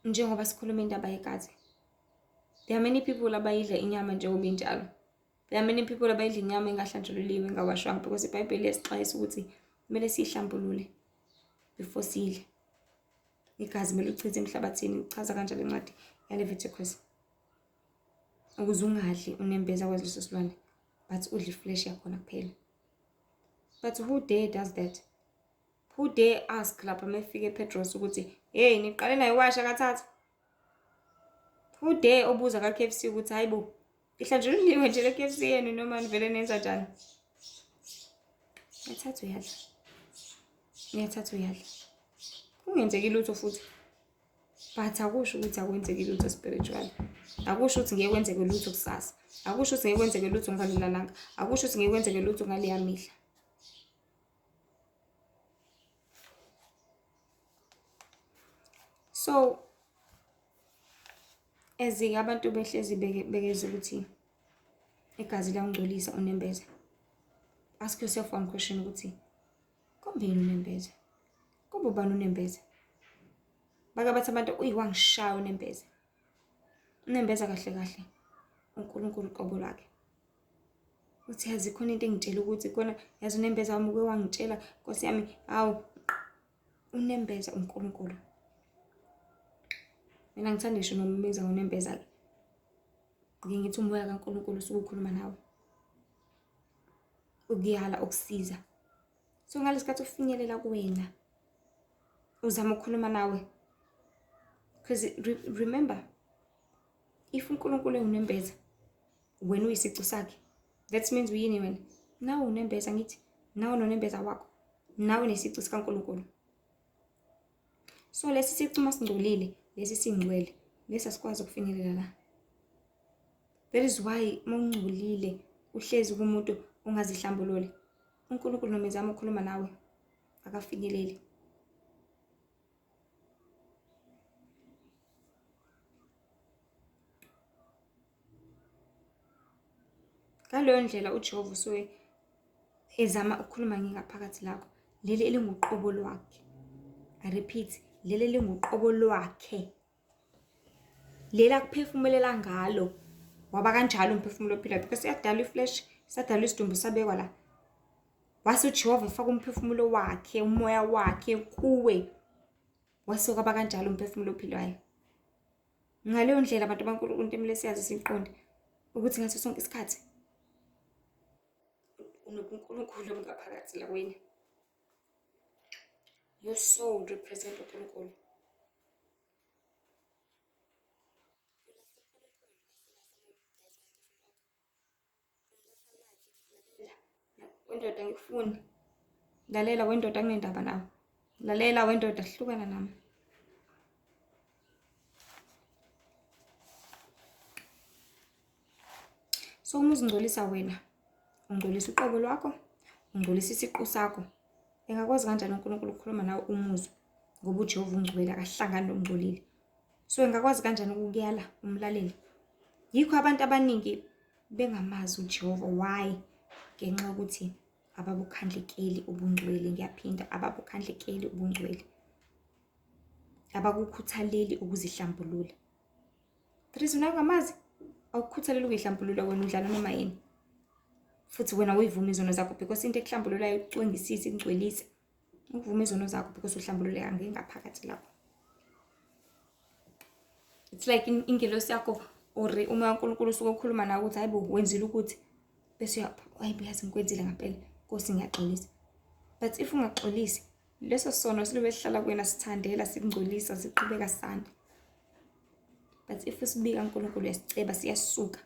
njengoba sikhuluma indaba yegazi, there are many people abayidla inyama njengoba injalo. There are many people abayidla inyama engahlanjululiwe, engawashwanga because iBhayibheli liyasixwayisa ukuthi kumele siyihlambulule before siyidle. Igazi kumele uchithe emhlabathini, ichaza kanjalo incwadi yaLeviticus. Ukuze ungadli unembeza kwaleso silwane, but udle iflesh yakhona kuphela. But who dare does that? Who dare ask lapha mefika ePetros ukuthi hey niqale nayiwasha kathathu? Who dare obuza ka-KFC ukuthi hayibo ihlanjululiwe nje le KFC yenu noma nivele nenza njani? Uyathatha uyadla. Uyathatha uyadla. Kungenzeki lutho futhi. But akusho ukuthi akwenzeki lutho spiritual. Akusho ukuthi ngeke kwenzeke lutho kusasa. Akusho ukuthi ngeke kwenzeke lutho ngalela langa. Akusho ukuthi ngeke kwenzeke lutho ngaleya mihla. So as abantu behlezi bekeza ukuthi igazi liyawungcolisa unembeza. Ask yourself one question ukuthi kombe yini unembeza? Kombe ubani unembeza? Bake bathi abantu uyi wangishaya unembeza. Unembeza kahle kahle uNkulunkulu uqobo lwakhe. Uthi yazi khona into engitshela ukuthi khona yazi unembeza wami uke wangitshela Nkosi yami, hawu unembeza uNkulunkulu. Mina ngithanda ngisho nokubiza ngonembeza-ke. Ngike ngithi umoya kaNkulunkulu usuke ukhuluma nawe. Ukuyala, ukusiza. So ngalesi sikhathi ufinyelela kuwena uzama ukukhuluma nawe because remember if uNkulunkulu ewunembeza wena uyisicu sakhe that means uyini wena nawe unembeza ngithi nawe nonembeza wakho nawe nesicu sikaNkulunkulu so lesi sicu masingcolile lesi singcwele lesi asikwazi ukufinyelela la. That is why uma ungcolile uhlezi kumuntu ungazihlambululi uNkulunkulu noma ezama ukukhuluma nawe akafinyeleli. Ngaleyo ndlela uJehova usuke ezama ukukhuluma ngingaphakathi lakho leli elinguqobo lwakhe. I repeat, leli elinguqobo lwakhe. Leli akuphefumulela ngalo waba kanjalo umphefumulo ophilayo because siyadalwa iflesh, sadalwa isidumbu sabekwa la. Wase uJehova efaka umphefumulo wakhe, umoya wakhe kuwe. Wase kwaba kanjalo umphefumulo ophilayo. Ngaleyo ndlela abantu baNkulunkulu into emele siyazi siyiqonde ukuthi ngaso sonke isikhathi unobuNkulunkulu obungaphakathi la kuwena. Your soul represent uNkulunkulu. Wendoda angikufuni. Lalela wendoda anginendaba nawe. Lalela wendoda hlukana nami. So uma uzingcolisa wena, ungcolisa uqobo lwakho, ungcolisa isiqu sakho. Engakwazi kanjani uNkulunkulu ukukhuluma nawe umuzwe ngoba uJehova ungcwele akahlangani nokungcolile. So engakwazi kanjani ukukuyala umlaleli? Yikho abantu abaningi bengamazi uJehova. Why? Ngenxa yokuthi ababukhandlekeli ubungcwele. Ngiyaphinda, ababukhandlekeli ubungcwele. Abakukhuthaleli ukuzihlambulula. The reason why ungamazi, awukukhuthaleli ukuyihlambulula wena, udlala noma yini. Futhi wena uyivuma izono zakho because into ekuhlambululayo ikucwengisise, ikungcwelise. Ukuvuma izono zakho because uhlambululeka ngengaphakathi lakho. It's like ingelosi yakho or umoya kaNkulunkulu usuke ukhuluma nawe ukuthi hayibo wenzile ukuthi bese hayibo yazi ngikwenzile ngampela Nkosi ngiyaxolisa. But if ungaxolisi leso sono silobe sihlala kuwena sithandela sikungcolisa siqhubeka sanda. But if usibika uNkulunkulu uyasiceba siyasuka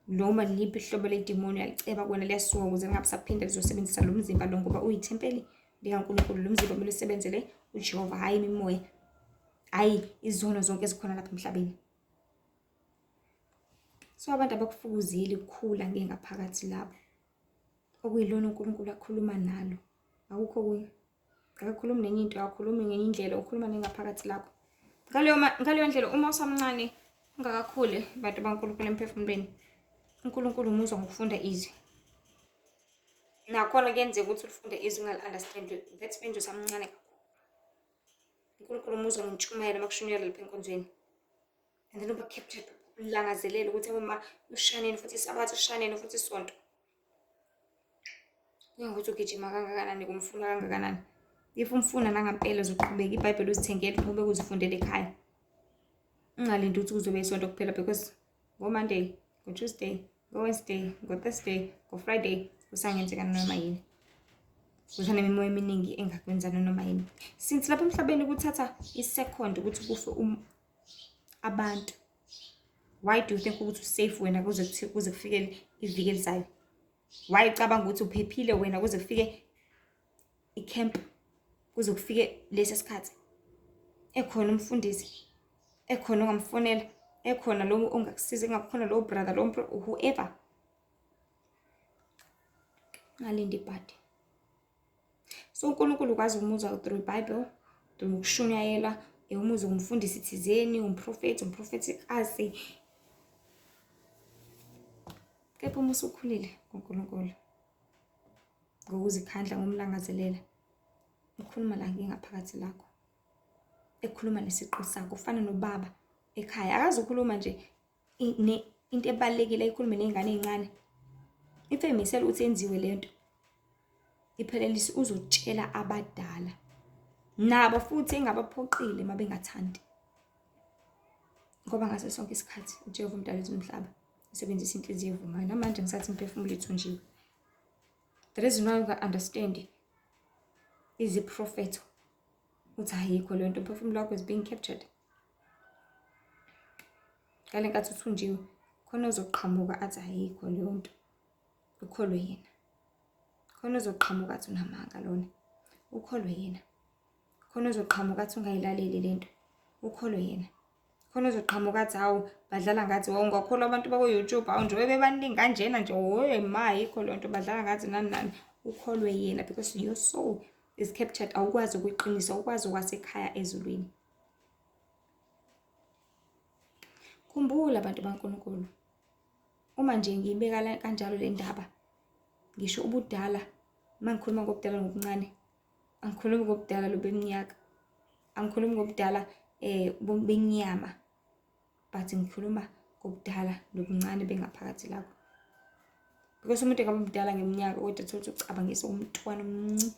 noma liphi ihlobo ledimoni uyaliceba kuwena liyasuka ukuze lingabe saphinda lizosebenzisa lo mzimba lo ngoba uyithempeli likaNkulunkulu. Lo mzimba kumele usebenzele uJehova, hhayi imimoya, hhayi izono zonke ezikhona lapha emhlabeni. So abantu abakufukuzeli ukukhula ngengaphakathi labo okuyilona uNkulunkulu akhuluma nalo, akukho okunye. Akakhulumi nenye into, akakhulumi ngenye indlela, ukhuluma nengaphakathi lakho. Ngaleyo ndlela uma usamncane ungakakhuli bantu baNkulunkulu emphefumulweni, uNkulunkulu umuzwa ngokufunda izwi. Nakhona kuyenzeka ukuthi ulifunde izwi ungali-understand, that means usamncane kakhulu. uNkulunkulu umuzwa ngentshumayelo uma kushunyayelwa lapha enkonzweni. And then uba captured, ulangazelele ukuthi uma ushaneni futhi isabatha, ushaneni futhi isonto. Kuya ngokuthi ugijima kangakanani, kumfuna kangakanani. If umfuna nangampela uzoqhubeka iBhayibheli uzithengele, uqhubeke uzifundele ekhaya. Ungalindi ukuthi kuzobe isonto kuphela because ngo-Monday, ngo-Tuesday, ngo-Wednesday, ngo-Thursday, ngo-Friday kusangenzeka noma yini. Kusanemimoya eminingi engakwenza noma yini. Since lapha emhlabeni kuthatha i-second ukuthi kufe abantu. Why do you think ukuthi usafe wena kuze kufike iviki elizayo? Why ucabanga ukuthi uphephile wena kuze kufike i-camp, kuze kufike lesi sikhathi? Ekhona umfundisi, ekhona ongamfonela, ekhona lo ongakusiza, engakhona lo brother, lo whoever. Ngalindi ibhadi. So uNkulunkulu ukwazi ukumuzwa through Bible, through ukushunyayelwa, umuzwe ngumfundisi thizeni, umprofethi, umprofethikazi. Kepha uma usukhulile kuNkulunkulu ngokuzikhandla, ngomlangazelela, ukhuluma la ngingaphakathi lakho, ekhuluma nesiqu sakho, ufana nobaba ekhaya. Akazi ukhuluma nje into ebalulekile ayikhulume ney'ngane ey'ncane. If emisela ukuthi yenziwe lento iphelelise, uzotshela abadala nabo futhi engabaphoqile uma bengathandi, ngoba ngaso sonke isikhathi uJehova umdali womhlaba usebenzisa inhliziyo evumayo. Namanje ngisathi imiphefumulo ithunjiwe. The reason why unga-understand iziprofetho uthi ayikho leyo nto, umphefumulo wakho is being captured. Ngale nkathi uthunjiwe khona ozoqhamuka athi ayikho leyo nto, ukholwe yena. Khona ozoqhamuka athi unamanga lona, ukholwe yena. Khona ozoqhamuka athi ungayilaleli lento, ukholwe yena. Khona ozoqhamuka athi hawu badlala ngathi, wawungakholwa abantu bako-YouTube, hawu nje bebaningi kanjena nje, woye ma ayikho leyo nto, badlala ngathi nani nani, ukholwe yena because your soul is captured. Awukwazi ukuyiqinisa, awukwazi okwasekhaya ezulwini. Khumbula abantu baNkulunkulu, uma nje ngiyibeka kanjalo le ndaba, ngisho ubudala, uma ngikhuluma ngobudala ngobuncane, angikhulumi ngobudala lobeminyaka, angikhulumi ngobudala benyama, but ngikhuluma ngobudala nobuncane bengaphakathi lakho. Because umuntu engaba mdala ngeminyaka kodwa uthole ukuthi ucabangisa umntwana omnci,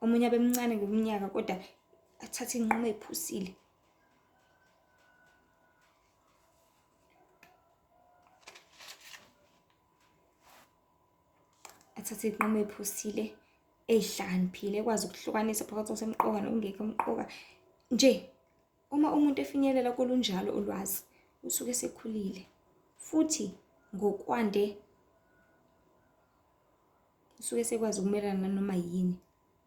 omunye abe mncane ngeminyaka kodwa athathe iy'nqumo ey'phusile. Athathe iy'nqumo ey'phusile, ey'hlakaniphile, ekwazi ukuhlukanisa phakathi okusemqoka nokungekho emqoka. Nje uma umuntu efinyelela kolunjalo ulwazi, usuke esekhulile futhi ngokwande usuke esekwazi ukumelana nanoma yini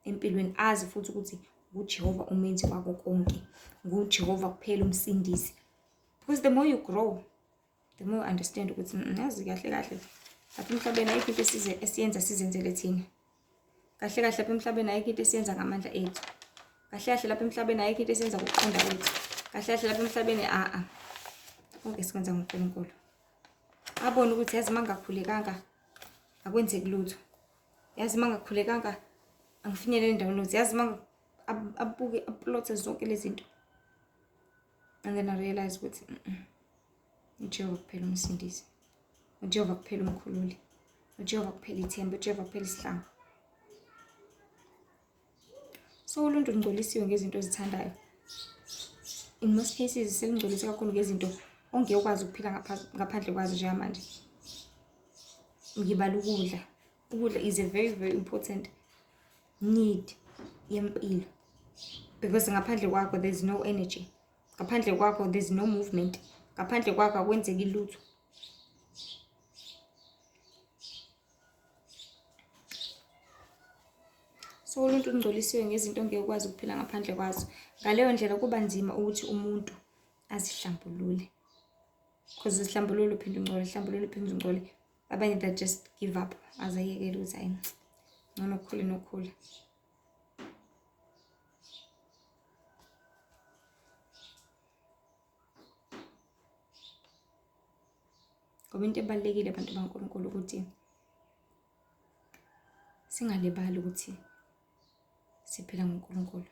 empilweni, azi futhi ukuthi nguJehova umenzi wako konke, nguJehova kuphela umsindisi. Because the more you grow, the more you understand ukuthi yazi kahle kahle lapha emhlabeni ayikho into esiyenza sizenzele thina. Kahle kahle lapha emhlabeni ayikho into esiyenza ngamandla ethu. Kahle kahle lapha emhlabeni ayikho into esiyenza ngokuqonda kwethu. Kahle kahle lapha emhlabeni a-a konke sikwenza ngoNkulunkulu. Abone ukuthi yazi uma ngingakhulekanga akwenzeki lutho, yazi uma ngingakhulekanga angifinyeleli endaweni lutho, yazi uma abuke aplothe zonke lezi zinto. And then I realize ukuthi uJehova kuphela umsindisi, uJehova kuphela umkhululi, uJehova kuphela ithemba, uJehova kuphela isihlangu. So uluntu lungcolisiwe ngezinto ozithandayo. In most cases selungcolise kakhulu ngezinto ongeke ukwazi ukuphila ngaphandle kwazo njengamanje. Ngibala ukudla. Ukudla is a very very important need yempilo, because ngaphandle kwakho there's no energy, ngaphandle kwakho there's no movement, ngaphandle kwakho akwenzeki lutho. So uluntu lungcolisiwe ngezinto ongeke ukwazi ukuphila ngaphandle kwazo. Ngaleyo ndlela kuba nzima ukuthi umuntu azihlambulule, because uzihlambulule uphinde ungcole, uhlambulule uphinde ungcole. Abanye they just give up, azayekele ukuthi hayi ngcono ukukhula nokukhula. Ngoba into ebalulekile abantu baNkulunkulu ukuthi singalibali ukuthi siphila ngoNkulunkulu,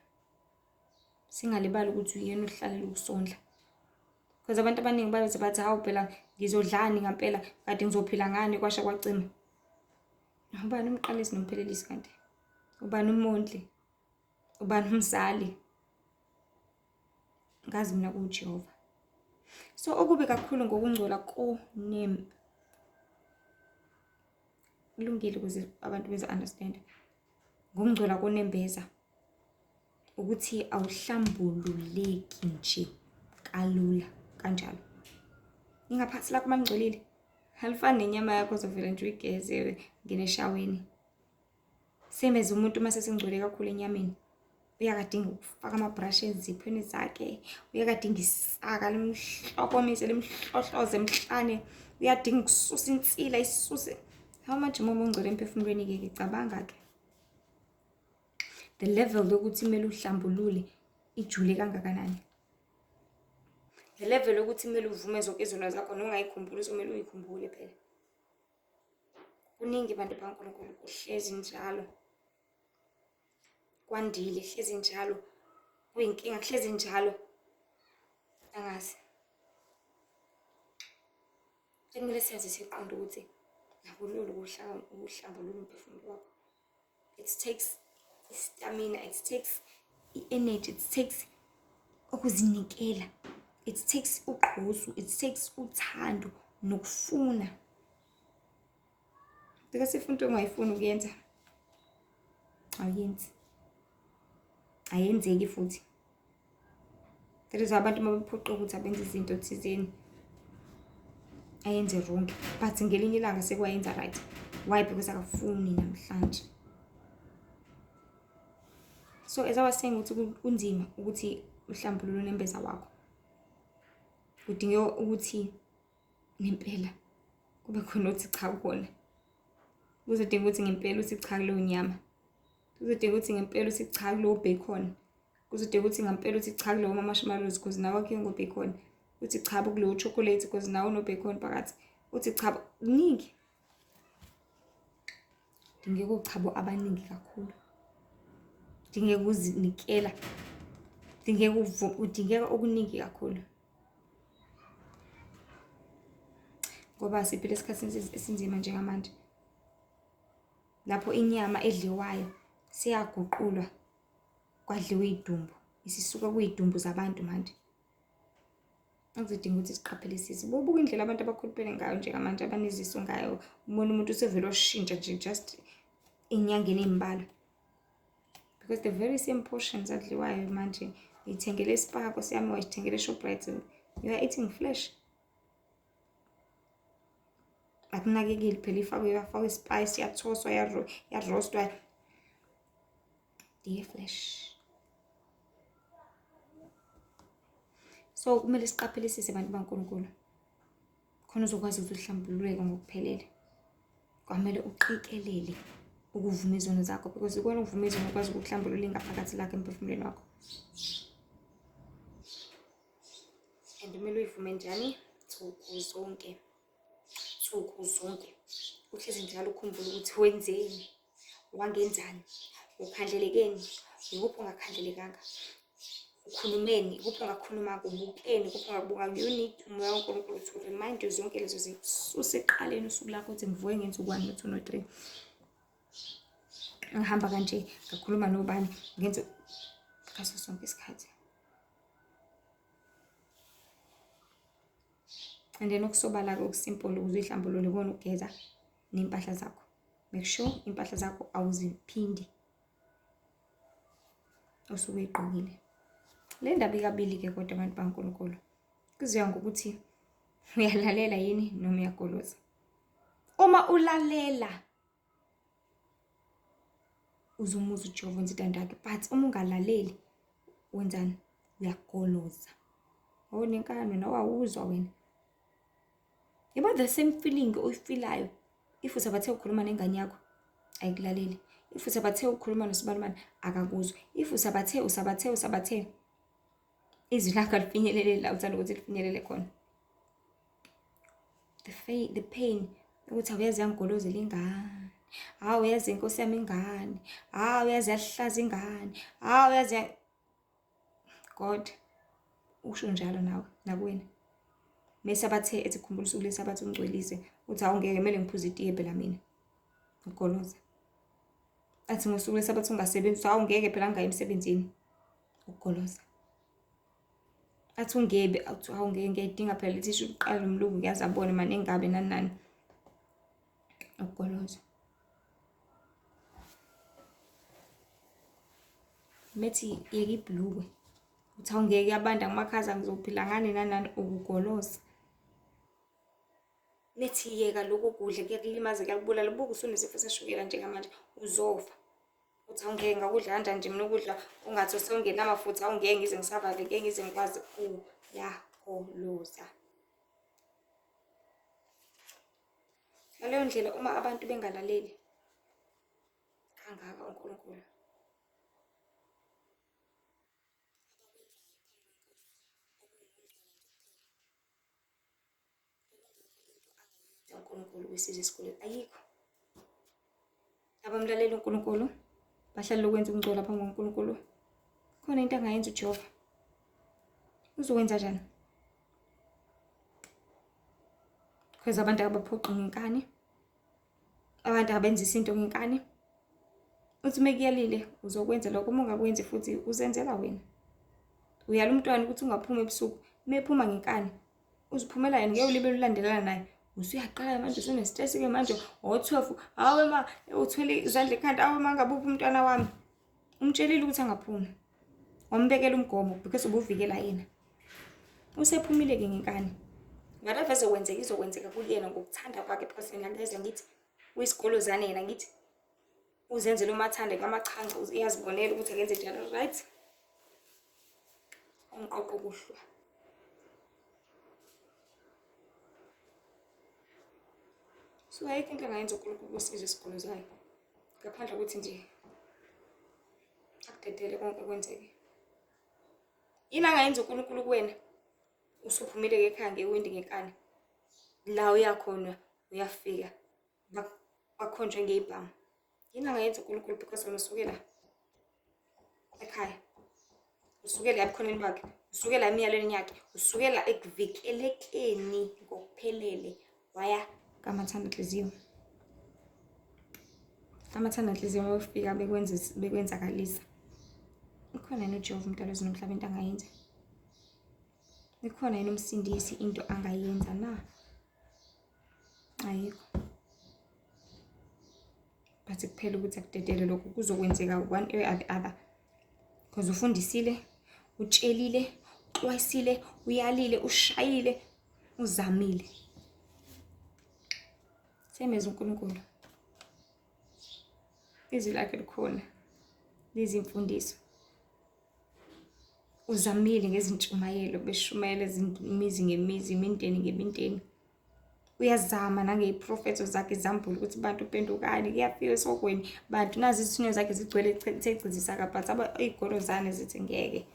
singalibali ukuthi uyena ohlalela ukusondla. Because abantu abaningi bayoze bathi hawu phela ngizodlani ngampela, kade ngizophila ngani, kwasha kwacima. Ubani umqalisi nomphelelisi kanti? Ubani umondli? Ubani umzali? Ngazi mina kuJehova. So okubi kakhulu ngokungcola kulungile ukuze abantu bezo understand. Ngokungcola konembeza ukuthi awuhlambululeki nje kalula kanjalo. Ingaphansi lakho malingcolile alifani nenyama yakho ozovela nje uyigeze ngene eshaweni. Same as umuntu uma sesengcwele kakhulu enyameni, uyakadinga ukufaka amabhrashi eziphweni zakhe, uyakadinga isaka limhlokomise limhlohloze emhlane, uyadinga ukususa insila isuse. How much more ungcwele emphefumulweni-ke ke, cabanga-ke the level yokuthi kumele uhlambulule ijule kangakanani, the level yokuthi kumele uvume zonke izono zakho nongayikhumbuli uzomele uyikhumbule phela. Kuningi bantu baNkulunkulu, kuhlezi njalo kwandile, hlezi njalo kuyinkinga, kuhlezi njalo angazi. Sekumele siyazi siqonde ukuthi Akulula ukuhlambulula umphefumulo wakho. It takes stamina, it takes i-energy, it takes ukuzinikela, it takes ugqozu, it takes uthando nokufuna. Because if into ongayifuni ukuyenza awuyenzi, ayenzeki futhi. That is why abantu uma bephoqa ukuthi abenze izinto thizeni ayenze wrong, but ngelinye ilanga sekwayenza right. Why? Because akafuni namhlanje. So as I was saying ukuthi kunzima ukuthi uhlambulule unembeza wakho, kudingeka ukuthi ngempela kube khona othi cha kuwona. Kuzodinga ukuthi ngempela uthi cha kuleyo nyama, kuzodinga ukuthi ngempela uthi cha kulowo bacon, kuzodinga ukuthi ngempela uthi cha kulowo marshmallows because nawe akhiwe ngo-bacon, uthi cha kulowo chocolate because nawe uno-bacon phakathi, uthi cha kuningi. Dingeka ochabo abaningi kakhulu, dingeka ukuzinikela, dingeka udingeka okuningi kakhulu. Ngoba siphila esikhathini esinzima njengamanje, lapho inyama edliwayo seyaguqulwa kwadliwa iy'dumbu, isisuka kuy'dumbu zabantu manje. Okuzodinga ukuthi siqaphelisise. Buka indlela abantu abakhuluphele ngayo njengamanje, abanezisu ngayo. Ubona umuntu usevele washintsha nje just enyangeni ey'mbalwa. Because the very same portions adliwayo manje, uyithengele eSpar nkosi yami, wayithengele eShoprite, you are eating flesh. Akunakekeli phela, ifakwe yafakwa ispice, yathoswa, yarostwa, dear flesh. So kumele siqaphelisise bantu baNkulunkulu, khona uzokwazi ukuthi uhlambululeke ngokuphelele. Kwamele uqikelele ukuvuma izono zakho, because ikona ukuvuma izono ukwazi ukuhlambulula ingaphakathi lakho emphefumulweni wakho. And kumele uyivume njani? Nsuku zonke, nsuku zonke. Uhlezi njalo ukhumbule ukuthi wenzeni, wangenzani, ukhandlelekeni, ikuphi ongakhandlelekanga, ukhulumeni, ikuphi ongakhulumanga, ubukeni, ikuphi ongakubukanga. You need umoya kaNkulunkulu to remind you zonke lezo zinto. Useqaleni usuku lakho uthi ngivuke ngenza u-1, no-2, no-3. Ngihamba kanje, ngakhuluma nobani, ngenze ngaso sonke isikhathi. And then okusobala-ke okusimple ukuze uyihlambulule ikona ukugeza ney'mpahla zakho. Make sure iy'mpahla zakho awuziphindi osuke uyigqokile. Le ndaba ikabili-ke kodwa abantu baNkulunkulu, kuzoya ngokuthi uyalalela yini noma uyagoloza. Uma ulalela uzumuza uJehova wenza intando yakhe, but uma ungalaleli wenzani? Uyagoloza. Oh, nenkani wena, wawuzwa wena. Yabo the same feeling oyifilayo if usabathe ukhuluma nengane yakho ayikulaleli, if usabathe ukhuluma nosibanibani akakuzwa, if usabathe usabathe usabathe izwi lakho alifinyelele la uthanda ukuthi lifinyelele khona. The pain ukuthi awuyazi yangigolozela ingane, hawu uyazi inkosi yami ingane, hawu uyazi yahlaza ingane, hawu uyazi God usho njalo nawe nakuwena. Mese abathe ethi khumbula usuku lesabatha ungcwelise, uthi hawu ngeke kumele ngiphuze itiye phela mina, ugoloza. Athi ngosuku lesabatha ungasebenzi, uthi hawu ngeke phela ngingayi emsebenzini, ugoloza. Athi ungebi, athi hawu ngeke ngiyayidinga phela lethi isho uqala nomlungu ngiyazi abone mane engabe nani nani, ugoloza. Methi yeka ibhulukwe, uthi hawu ngeke kuyabanda ngimakhaza ngizophila ngani nani nani, ukugoloza. Methi yeka lokhu kudla kuyakulimaza kuyakubulala, buka usunesifo sashukela njengamanje uzofa. Uthi hawu ngeke ngakudla kanjani nje mina ukudla ungathi usewungenamafutha, hawu ngeke ngize ngisavave, ngeke ngize ngikwazi. Uyagoloza. Ngaleyo ndlela uma abantu bengalaleli kangaka uNkulunkulu, uNkulunkulu kwisizwe esikhulu ayikho. Abamlalela uNkulunkulu bahlale ukwenza ukungcola phambi koNkulunkulu. Khona into angayenza uJehova. Uzokwenza njani? Because abantu abaphoqi ngenkani. Abantu abenzisa into ngenkani. Uthi uma ekuyalile uzokwenza lokho, uma ungakwenzi futhi uzenzela wena. Uyala umntwana ukuthi ungaphumi ebusuku, uma ephuma ngenkani uziphumela yena, ngeke ulibe ulandelana naye. Usuyaqala manje usune-stress-ke manje o-12, hawe ma uthwele izandla ekhanda, awe ma ngabuphi umntwana wami. Umtshelile ukuthi angaphumi, wambekela umgomo because ubuvikela yena. Usephumile-ke ngenkani. Whatever ezokwenzeka izokwenzeka kuyena ngokuthanda kwakhe because yena ngezwa ngithi uyisigolozane yena ngithi uzenzela umathanda kamachanca, uyazibonela ukuthi akenze njalo, right? Umqoqo kuhlwa. So ayikho into angayenza uNkulunkulu kusiza isigolozayo ngaphandle kokuthi nje akudedele konke kwenzeke. Yini angayenza uNkulunkulu kuwena? Usuphumile-ke ekhaya ngewindi ngenkani, la uyakhona uyafika bakhonjwe ngey'bhamu. Yini angayenza uNkulunkulu because wena usuke la ekhaya, usuke la ebukhoneni bakhe, usuke la emiyalweni yakhe, usuke la ekuvikelekeni ngokuphelele, waya kamathandanhliziyo. Amathandanhliziyo bayofika bekwenzakalisa. Ikhona yini uJehova uMdali wezulu nomhlaba into angayenza? Ikhona yini uMsindisi into angayenza na? Ayikho. But kuphela ukuthi akudedele lokho kuzokwenzeka one way or the other. Because ufundisile, utshelile, uxwayisile, uyalile, ushayile, uzamile. Siyamezwa uNkulunkulu. Izwi lakhe likhona lizimfundiso. Uzamile ngezintshumayelo, beshumayela imizi ngemizi, imindeni ngemindeni. Uyazama nangey'profetho zakhe zambule ukuthi bantu phendukani, kuyafika esihogweni, bantu nazi izithunywa zakhe zigcwele thecizisaka, but iy'golozane zithi ngeke,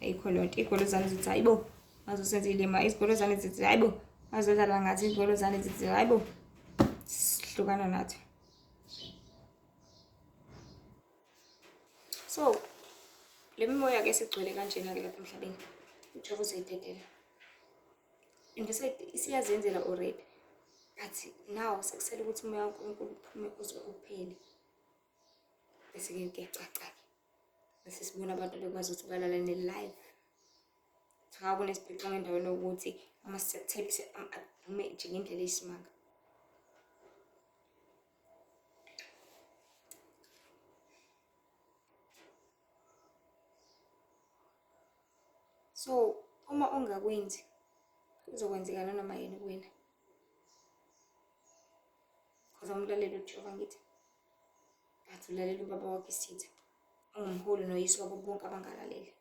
ayikho leyo nto. Iy'golozane zithi hayi bo, bazosenza ilima. Izigolozane zithi hayi bo, bazodlala ngathi. Iy'golozane zithi hayi bo, sihlukana nathi. So le mimoya-ke esigcwele kanjena-ke lapha emhlabeni, uJehova uzoyidedela. And isiyazenzela already, but now sekusele ukuthi umoya kaNkulunkulu uphume uze uphele, bese-ke kuyacaca-ke, bese sibona abantu bekwazi ukuthi balalane live. Cha, kunesibhicongo endaweni yokuthi ama-tapes adume nje ngendlela eyisimanga. So uma ungakwenzi kuzokwenzeka nanoma yini kuwena, cause awumlaleli uJehova ngithi, but ulalela ubaba wakho isitha ongumholi noyise wabo bonke abangalaleli.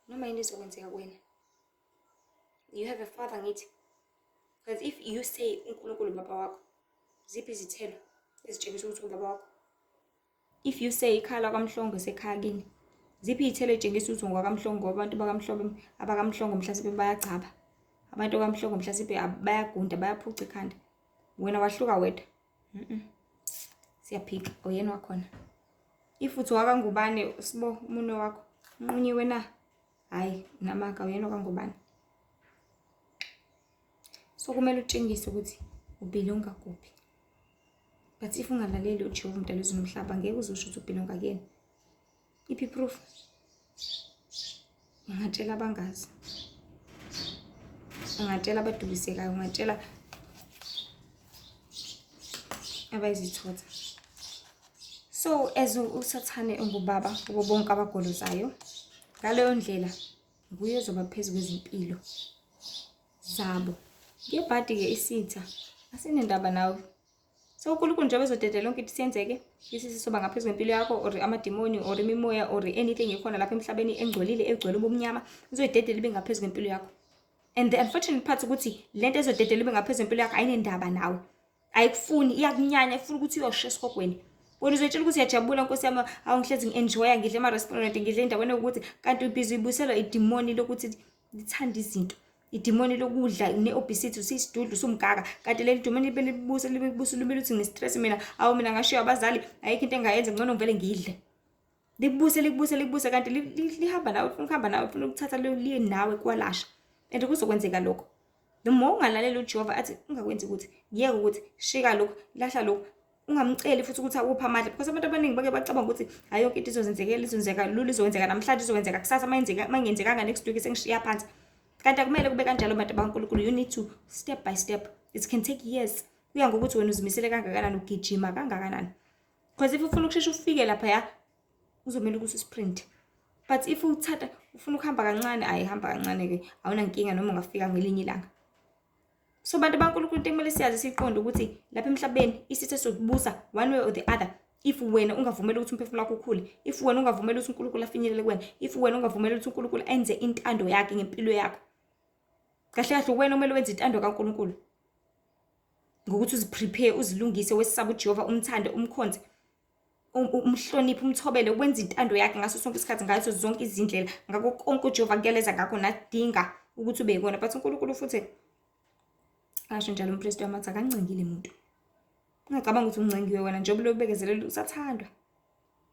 Noma yini izokwenzeka kuwena. You have a father ngithi, because if you say uNkulunkulu ubaba wakho, ziphi izithelo ezitshengisa ukuthi ubaba wakho? If you say ikhaya lakwaMhlongo sekhaya kini, ziphi iy'thelo ey'tshengisa ukuthi ungwakamhlongo? Ngoba abantu bakamhlobo abakamhlongo mhlasimpe bayagcaba, abantu bakamhlongo mhlasimpe bayagunda, bayaphuca ikhanda. Wena wahluka wedwa. Siyaphika, uyena wakhona. If uthi wakangubane, sibo umunwe wakho unqunyiwe na? Hhayi, namanga, uyena wakangubane. So kumele utshengise ukuthi ubhilonga kuphi. But if ungalaleli uJehova uMdali wezulu nomhlaba, ngeke uze usho ukuthi ubhilonga kuyena. Iphi proof? Ungatshela abangazi, ungatshela abadukisekayo, ungatshela abayizithutha. So as uSathane ungubaba kubo bonke abagolozayo, ngaleyo ndlela nguye ozoba phezu kwezimpilo zabo. Ngebhadi-ke isitha asinendaba nawe. So uNkulunkulu njengoba ezodedela yonke into isiyenzeke, isisi soba ngaphezu kwempilo yakho, or amadimoni, or imimoya, or anything ekhona lapha emhlabeni engcolile, egcwele ubumnyama, uzoyidedela ibe ngaphezu kwempilo yakho. And the unfortunate part ukuthi lento ezodedela ibe ngaphezu kwempilo yakho ayinendaba nawe, ayikufuni, iyakunyanya, ifuna ukuthi uyosha esihogweni. Wena uzoyitshela ukuthi uyajabula, nkosi yami, awu ngihlezi ngi-enjoya, ngidle ema-restaurant, ngidle endaweni yokuthi, kanti ubhizi uyibuyiselwa idimoni lokuthi lithanda izinto, idimoni lokudla ne-obesity, usuyisidudla, usumgaka, kanti leli dimoni libe libusa, libe libusa, libe lithi ngine-stress mina, awu mina ngashiya abazali, ayikho into engayenza, ngcono ngivele ngidle. Likubuse, likubuse, likubuse, kanti lihamba nawe, ufuna ukuhamba nawe, ufuna ukuthatha liye nawe kwalasha. And kuzokwenzeka lokho the more ungalalela uJehova athi ungakwenzi ukuthi yeka ukuthi shika lokhu, lahla lokhu. Ungamceli futhi ukuthi akuphe amandla because abantu abaningi bake bacabanga ukuthi hayi yonke into izozenzekela, izozenzeka lula, izokwenzeka namhlanje, izokwenzeka kusasa, mayenzeka mayingenzekanga next week sengishiya phansi. Kanti akumele kube kanjalo bantu bakaNkulunkulu. You need to step by step. It can take years. Kuya ngokuthi wena uzimisele kangakanani, ugijima kangakanani. Because if ufuna ukusheshe ufike laphaya, kuzomele ukuthi usprint. But if uthatha ufuna ukuhamba kancane, ayi hamba kancane-ke, awunankinga noma ungafika ngelinye ilanga. So bantu baNkulunkulu, into ekumele siyazi siyiqonde ukuthi lapha emhlabeni isitha sokubusa one way or the other. If wena ungavumeli ukuthi umphefumulo wakho ukhule, if wena ungavumeli ukuthi uNkulunkulu afinyelele kuwena, if wena ungavumeli ukuthi uNkulunkulu enze intando yakhe ngempilo yakho, kahle kahle wena kumele wenze intando kaNkulunkulu ngokuthi uziprepare, uzilungise, wesabe uJehova, umthande, umkhonze, umhloniphe, umthobele, wenze intando yakhe ngaso sonke isikhathi, ngazo zonke izindlela, ngakho konke uJehova akuyaleza ngakho nadinga ukuthi ube yikona. But uNkulunkulu futhi asho njalo umpristi wami athi akancengile muntu. Ungacabanga ukuthi uncengiwe wena njengoba lokubekezelela, usathandwa,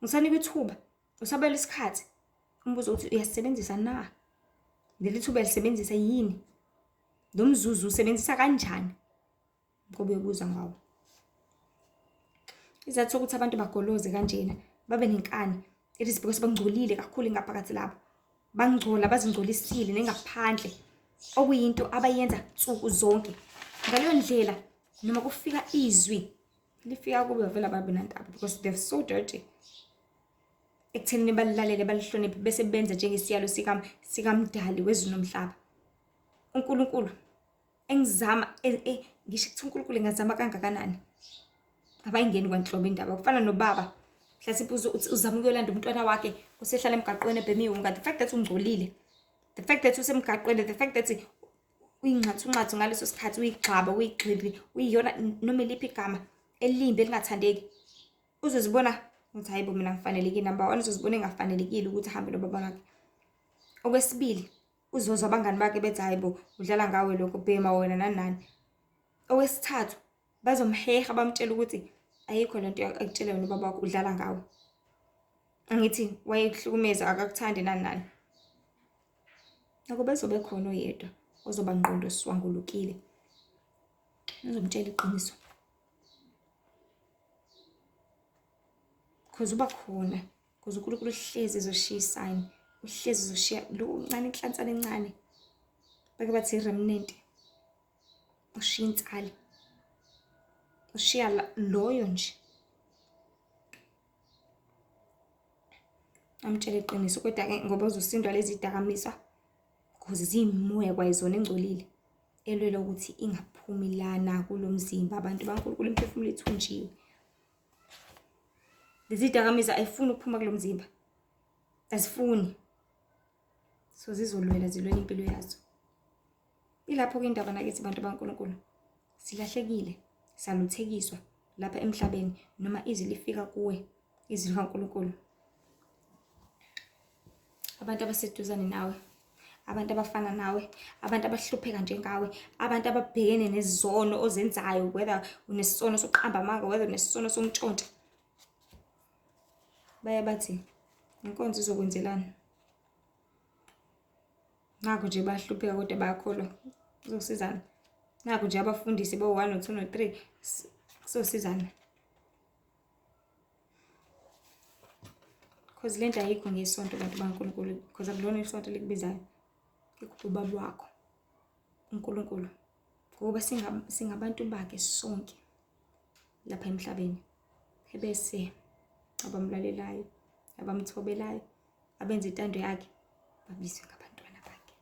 usanikwa ithuba, usabela isikhathi. Umbuzo uthi uyasebenzisa na leli thuba? Uyalisebenzisa yini lo mzuzu? Usebenzisa kanjani? Ngoba uyobuza ngawo. Isizathu sokuthi abantu bagoloze kanjena, babe nenkani, it is because bangcolile kakhulu ingaphakathi labo. Bangcola, bazingcolisile nengaphandle, okuyinto abayenza nsuku zonke. Ngaleyo ndlela noma kufika izwi, lifika kube vele ababi nandaba because they're so dirty ekuthenini balilalele, balihloniphe, bese benza njengesiyalo sikaMdali wezulu nomhlaba, uNkulunkulu. Engizama ngisho ukuthi uNkulunkulu engazama kangakanani, abayingeni kwanhlobo indaba. Kufana nobaba mhlasimpe uzama ukuyolanda umntwana wakhe usehlala emgaqweni ebhema iwunga. The fact that ungcolile, the fact that usemgaqweni, the fact that uyingxathunxathu ngaleso sikhathi, uyigxaba, uyigxibi, uyiyona noma iliphi igama elimbi elingathandeki, uzozibona ukuthi hayi bo, mina ngifanelekile. Number one, uzozibona engafanelekile ukuthi ahambe nobaba wakhe. Okwesibili, uzozwa abangani bakhe bethi hayi bo, udlala ngawe lokho, bhema wena, nani nani. Okwesithathu, bazomheha bamtshela ukuthi ayikho lento akutshela yona ubaba wakho, udlala ngawe, angithi wayekuhlukumeza, akakuthandi, nani nani. Nakuba ezobe khona oyedwa ozoba ngqondo swangulukile, uzomtshela iqiniso, cause uba khona, cause uNkulunkulu uhlezi ezoshiya isayini, uhlezi ezoshiya lo ncane, inhlansana encane, bake bathi i-remnant, ushiya insali, ushiya loyo nje amtshele iqiniso. Kodwa-ke ngoba uzosindwa lezi dakamizwa, cause ziyimoya kwayizona engcolile elwela ukuthi ingaphumi lana kulo mzimba. Abantu baNkulunkulu, imiphefumulo ithunjiwe. Lezi dakamizwa ayifuni ukuphuma kulo mzimba, azifuni, so zizolwela, zilwela impilo yazo. Ilapho-ke indaba nakithi bantu baNkulunkulu, silahlekile, saluthekiswa lapha emhlabeni. Noma izwi lifika kuwe, izwi likaNkulunkulu, abantu abaseduzane nawe, abantu abafana nawe, abantu abahlupheka njengawe, abantu ababhekene nezono ozenzayo, whether unesono sokuqamba amanga, whether unesono sokuntshontsha, baye bathi inkonzo izokwenzelani? Nakho nje bayahlupheka kodwa bayakholwa, kuzosizana? Nakho nje abafundisi bo-1, no-2, no-3, kuzosizana? Cause lento ayikho ngesonto, bantu baNkulunkulu, because akulona isonto likubizayo, ikuphi ubaba wakho uNkulunkulu, ngoba singabantu bakhe sonke lapha emhlabeni. Ebese abamlalelayo, abamthobelayo, abenza intando yakhe babizwe ngabantwana bakhe.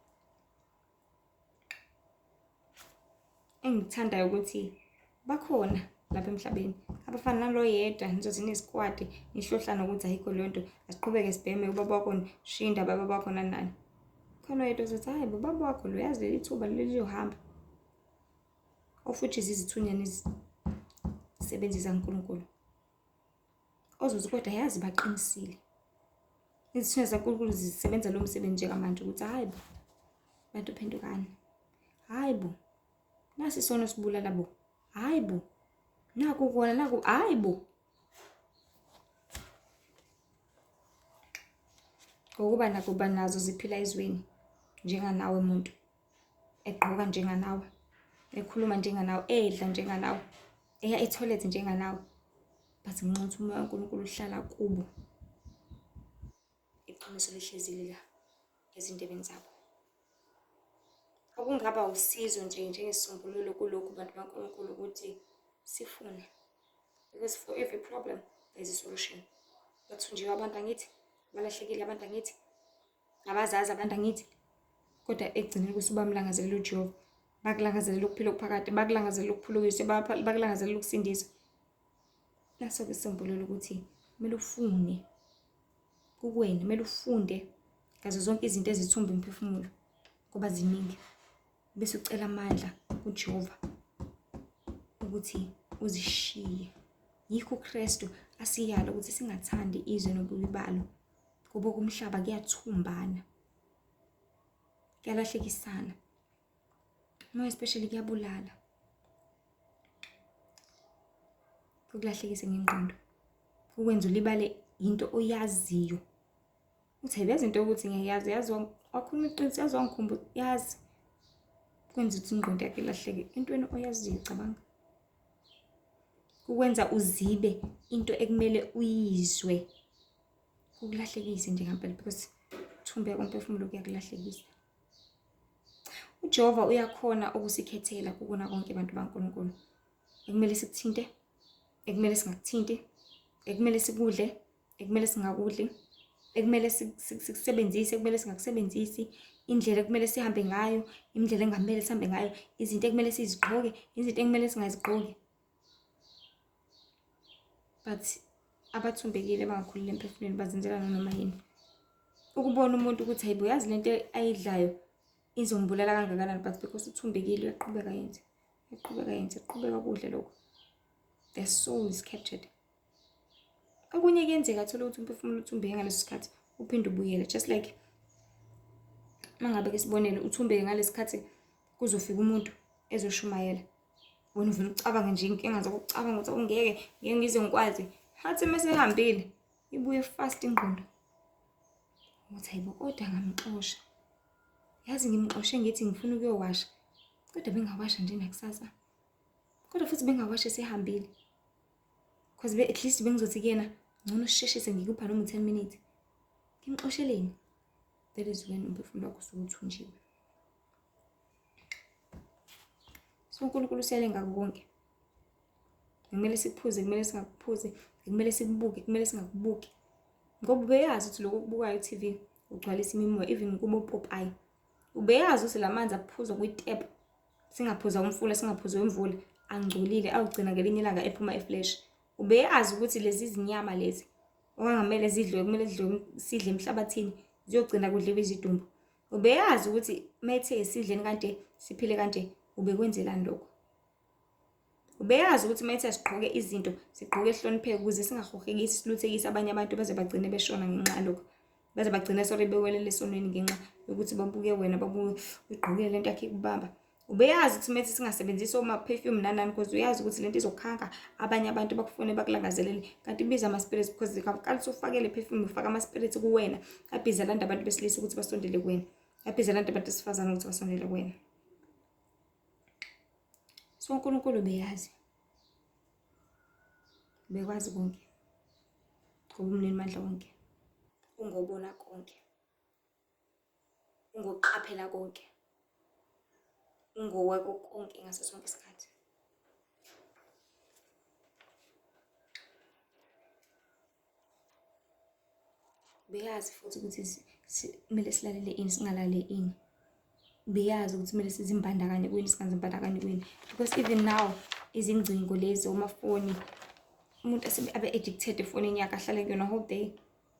Engikuthandayo ukuthi bakhona lapha emhlabeni abafana nalo yedwa, nizoze nizikwati, nihlohlane ukuthi ayikho leyo nto, asiqhubeke sibheme, ubaba wakho shiya indaba yababa wakho, nani nani. Khona oyedwa ozothi hayi bo, baba wakho lo, yazi leli thuba leli liyohamba, of which izithunywa nezisebenzi zaNkulunkulu ozothi kodwa yazi baqinisile. Izithunywa zaNkulunkulu zisebenza lo msebenzi njengamanje ukuthi hayi bo bantu, phendukani, hayi bo, nasi isono sibulala bo, hayi bo, naku kona, naku, hayi bo. Ngokuba nakuba nazo ziphila ezweni njenganawe muntu, egqoka njenganawe, ekhuluma njenganawe, edla njenganawe, eya ethoyilethi njenganawe. But ngenxa yokuthi umoya kaNkulunkulu uhlala kubo, iqiniso lihlezi lila ezindebeni zabo. Okungaba usizo nje njengesisombululo kulokhu bantu baNkulunkulu ukuthi sifune. Because for every problem there's a solution. Bathunjiwe abantu angithi, balahlekile abantu angithi, abazazi abantu angithi. Kodwa ekugcineni kusuke bamlangazelela uJehova, bakulangazelela ukuphila okuphakade, bakulangazelela ukuphulukiswa, bakulangazelela ukusindiswa. Naso-ke isisombululo ukuthi kumele ufune kukwena, kumele ufunde ngazo zonke izinto ezithumba umphefumulo ngoba ziningi, bese ucela amandla kuJehova ukuthi uzishiye. Yikho uKristu asiyala ukuthi singathandi izwe nobubi balo, ngoba kumhlaba kuyathumbana, kuyalahlekisana, more especially kuyabulala, kukulahlekise ngengqondo, kukwenza ulibale into oyaziyo. Uthi yazi into yokuthi ngiyayazi, yazi wakhuluma iqiniso, yazi wangikhumbuza, yazi. Kwenza ukuthi ingqondo yakho ilahleke entweni oyaziyo, cabanga. Kukwenza uzibe into ekumele uyizwe. Kukulahlekise nje ngampela because ukuthumbeka komphefumulo kuyakulahlekisa. UJehova uyakhona ukusikhethela kukona konke bantu baNkulunkulu. Ekumele sikuthinte, ekumele singakuthinti, ekumele sikudle, ekumele singakudli, ekumele sikusebenzise, ekumele singakusebenzisi, indlela ekumele sihambe ngayo, indlela engamele sihambe ngayo, izinto ekumele sizigqoke, izinto ekumele singazigqoki. But abathumbekile bangakhulile emphefumulweni bazenzela nanoma yini. Ukubona umuntu ukuthi hayibo yazi lento ayidlayo izombulala kangakanani, but because uthumbekile uyaqhubeka yenze, uyaqhubeka yenze, uqhubeka kudle lokho. The soul is captured. Okunye kuyenzeka athole ukuthi umphefumulo uthumbeke ngaleso sikhathi uphinde ubuyele, just like uma ngabe ke sibonele uthumbeke ngalesi sikhathi kuzofika umuntu ezoshumayela, wena uvele ucabange nje inkinga zakho, ucabanga ukuthi ungeke ngeke ngize ngikwazi. Hathi uma sehambile ibuye fast ingqondo ukuthi hayibo kodwa ngamxosha, yazi ngimxoshe ngithi ngifuna ukuyowasha, kodwa bengawasha nje nakusasa, kodwa futhi bengawasha esehambile. Because at least bengizothi kuyena ngcono sisheshise ngikupha noma u-10 minutes. Ngimxosheleni? That is when umphefumulo wakho usuke uthunjiwe. So uNkulunkulu usiyale ngako konke. Kumele sikuphuze, kumele singakuphuzi, kumele sikubuke, kumele singakubuki. Ngoba ubeyazi ukuthi lokho okubukayo e-TV ugcwalisa imimoya even kubo popayi. Ubeyazi ukuthi la manzi aphuzwa kwi-tap, singaphuza umfula, singaphuza imvula, angcolile, awugcina ngelinye ilanga ephuma eflesh. Ubeyazi ukuthi lezi zinyama lezi okungamele zidliwe, kumele zidliwe, sidle emhlabathini, ziyogcina kudliwa izidumbu. Ubeyazi ukuthi methe sidleni kanje, siphile kanje, ubekwenzelani lokho? Ubeyazi ukuthi methe sigqoke izinto, sigqoke sihlonipheke ukuze singahohekisi, siluthekise abanye abantu baze bagcine beshona ngenxa yalokho. Baze bagcine sore bewelele esonweni ngenxa yokuthi babuke wena, babuke uyigqokile lento yakhe ikubamba. Ubeyazi ukuthi methi singasebenzisi oma-perfume nanani because uyazi ukuthi lento izokhanka abanye abantu bakufune bakulangazelele, kanti ibiza ama-spirits because kaqala usufake le perfume ufaka ama-spirits kuwena, abhiza landa abantu besilisa ukuthi basondele kuwena, abhiza landa abantu besifazane ukuthi basondele kuwena. So uNkulunkulu ubeyazi, ubekwazi konke ngoba umninimandla wonke, ungobona konke, ungoqaphela konke, ungowako konke ngaso sonke isikhathi. Ubeyazi futhi ukuthi kumele silalele ini, singalaleli ini. Ubeyazi ukuthi kumele sizimbandakanye kwini, singazimbandakanyi kwini. Because even now izingcingo lezi omafoni, umuntu abe addicted efonini yakhe, ahlale kuyona whole day,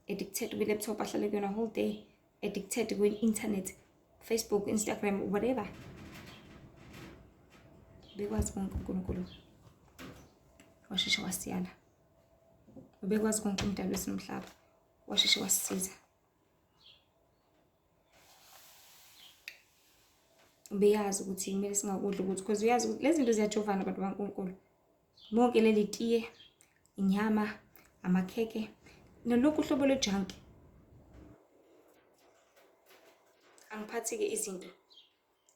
addicted kwi-laptop, ahlale kuyona whole day, addicted kwi-internet, Facebook, Instagram, whatever. Ubekwazi konke uNkulunkulu, washeshe wasiyala. Ubekwazi konke umdali wesinomhlaba, washeshe wasisiza. Ubeyazi ukuthi kumele singakudli ukuthi because uyazi ukuthi lezi zinto ziyajovana abantu baNkulunkulu. Bonke leli tiye, inyama, amakhekhe, nolokhu uhlobo lwe-junk. Angiphathi-ke izinto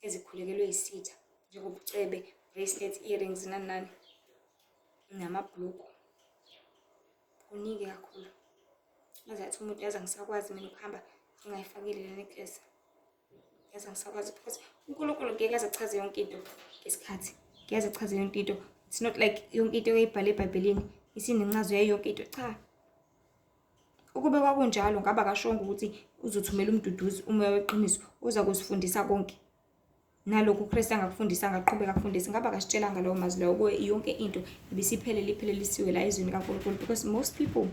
ezikhulekelwe yisitha njengobucwebe, bracelet, earrings, nani nani, namabhulukwe. Kuningi kakhulu. Aze athi umuntu yazi angisakwazi mina ukuhamba ngingayifakile le necklace. Yazi angisakwazi because uNkulunkulu ngeke aze achaze yonke into ngesikhathi. Ngeke aze achaze yonke into. It's not like yonke into oyibhale eBhayibhelini isinencazo yayo yonke into. Cha. Ukube kwakunjalo ngabe akashongo ukuthi uzothumela umduduzi umoya weqiniso oza kusifundisa konke. Nalokhu uKristu angakufundisa angaqhubeka akufundise ngabe akasitshelanga lawo mazwi lawo kuwe yonke into ibisiphelele iphelelisiwe la ezwini kaNkulunkulu because most people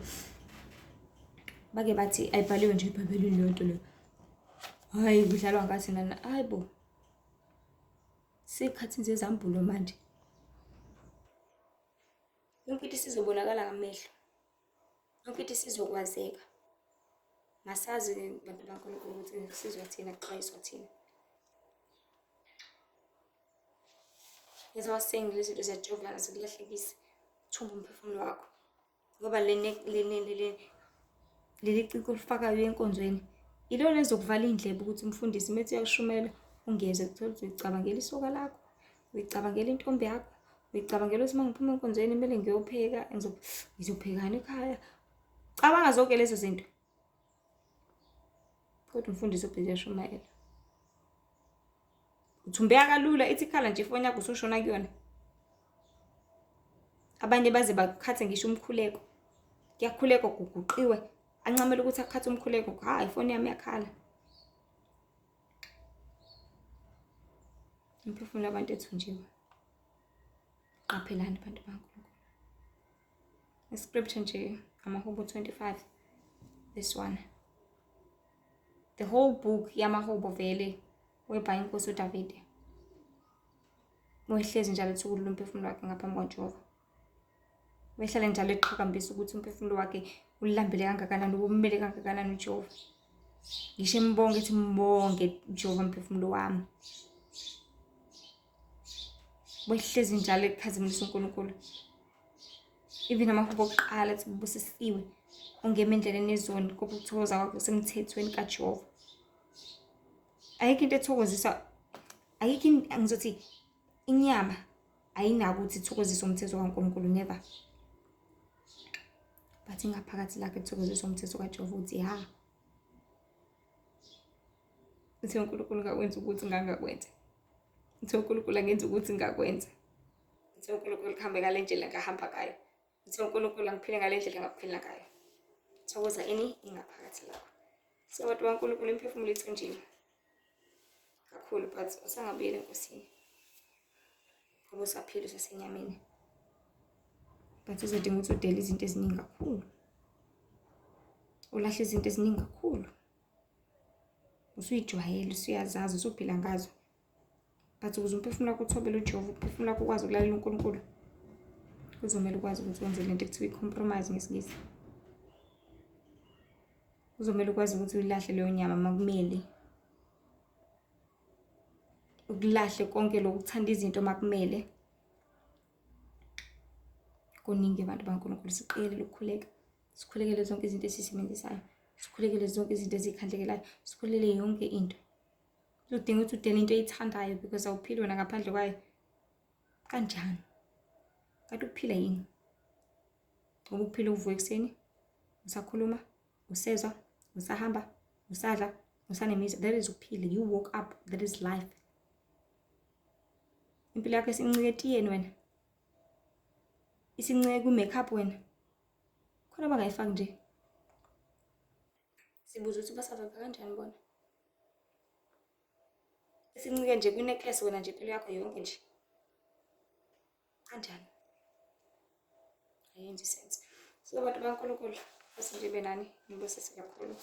bake bathi ayibhaliwe nje eBhayibhelini leyo nto leyo. Hayi kudlalwa ngathi nana hayi bo. Sikhathini zezambulo manje. Yonke into isizobonakala ngamehlo. Yonke into isizokwazeka. Masazi-ke bantu baNkulunkulu ukuthi kusizwa thina kuxwayiswa thina. As I was saying, lezi zinto ziyajovana zikulahlekise, thumba umphefumulo wakho. Ngoba leli ciko olifakayo enkonzweni ilona elizokuvala iy'ndlebe ukuthi umfundisi uma ethi uyakushumela ungezwe kuthola ukuthi uyicabangela isoka lakho, uyicabangela intombi yakho, uyicabangela ukuthi uma ngiphuma enkonzweni kumele ngiyopheka, ngizophekani ekhaya. Cabanga zonke lezo zinto. Kodwa umfundisi ubhizi uyashumayela. Uthumbeka kalula ithi ikhala nje ifoni yakho usushona kuyona. Abanye baze bakhathe ngisho umkhuleko. Kuyakhulekwa kuguqiwe. Ancamela ukuthi akhathe umkhuleko. Ha, ifoni yami iyakhala. Imiphefumulo yabantu ethunjiwe. Qaphelani bantu baNkulunkulu. Iscripture nje amaHubo 25 this one. The whole book yamaHubo vele webha inkosi uDavide. Wehlezi njalo ethukulula umphefumulo wakhe ngaphambi kwaJehova. Wehlale njalo eqhakambisa ukuthi umphefumulo wakhe ulambele kangakanani, ummele kangakanani uJehova. Ngisho embonge ethi mbonge Jehova mphefumulo wami. Wehlezi njalo ekhazimulisa uNkulunkulu. Even amahubo okuqala ethi ubusisiwe ongema endleleni yezoni kodwa ukuthokoza kwakhe kusemthethweni kaJehova. Ayikho into ethokozisa, ayikho ngizothi inyama ayinako ukuthi ithokozise umthetho kaNkulunkulu never. But ingaphakathi lakhe lithokozisa umthetho kaJehova ukuthi ha. Uthi uNkulunkulu ngakwenza ukuthi ngangakwenza. Uthi uNkulunkulu angenza ukuthi ngakwenza. Uthi uNkulunkulu kuhambe ngale ndlela ngahamba ngayo. Uthi uNkulunkulu angiphile ngale ndlela ngakuphila ngayo. Thokoza ini ingaphakathi lakho. So bantu baNkulunkulu imiphefumulo ithunjiwe kakhulu but usangabuyela eNkosini. Ngoba usaphila usasenyameni. But uzodinga ukuthi udele izinto eziningi kakhulu. Ulahle izinto eziningi kakhulu. Usuyijwayele, usuyazazi, usuphila ngazo. But ukuze umphefumulo wakho uthobele uJehova, umphefumulo wakho ukwazi ukulalela uNkulunkulu, kuzomele ukwazi ukuthi wenze lento ekuthiwa i-compromise ngesiNgisi. Kuzomele ukwazi ukuthi uyilahle leyo nyama uma kumele. Ukulahle konke lokhu kuthanda izinto uma kumele. Kuningi abantu baNkulunkulu siqikelela ukukhuleka. Sikhulekele zonke izinto esizisebenzisayo. Sikhulekele zonke izinto ezikhandlekelayo. Sikhulekele yonke into. Uzodinga ukuthi udele into oyithandayo because awuphili wena ngaphandle kwayo. Kanjani? Kanti ukuphila yini? Ngoba ukuphila uvuka ekuseni, usakhuluma, usezwa, usahamba, usadla, usanemizwa. That is ukuphila. You woke up. That is life. Impilo yakho isincike etiyeni wena. Isincike kwi-makeup wena. Khona abangayifaki nje. Sibuza ukuthi basurvive kanjani bona. Isincike nje kwi-necklace wena nje impilo yakho yonke nje. Kanjani? Ayenzi sense. So abantu baNkulunkulu nje benani nibusise kakhulu.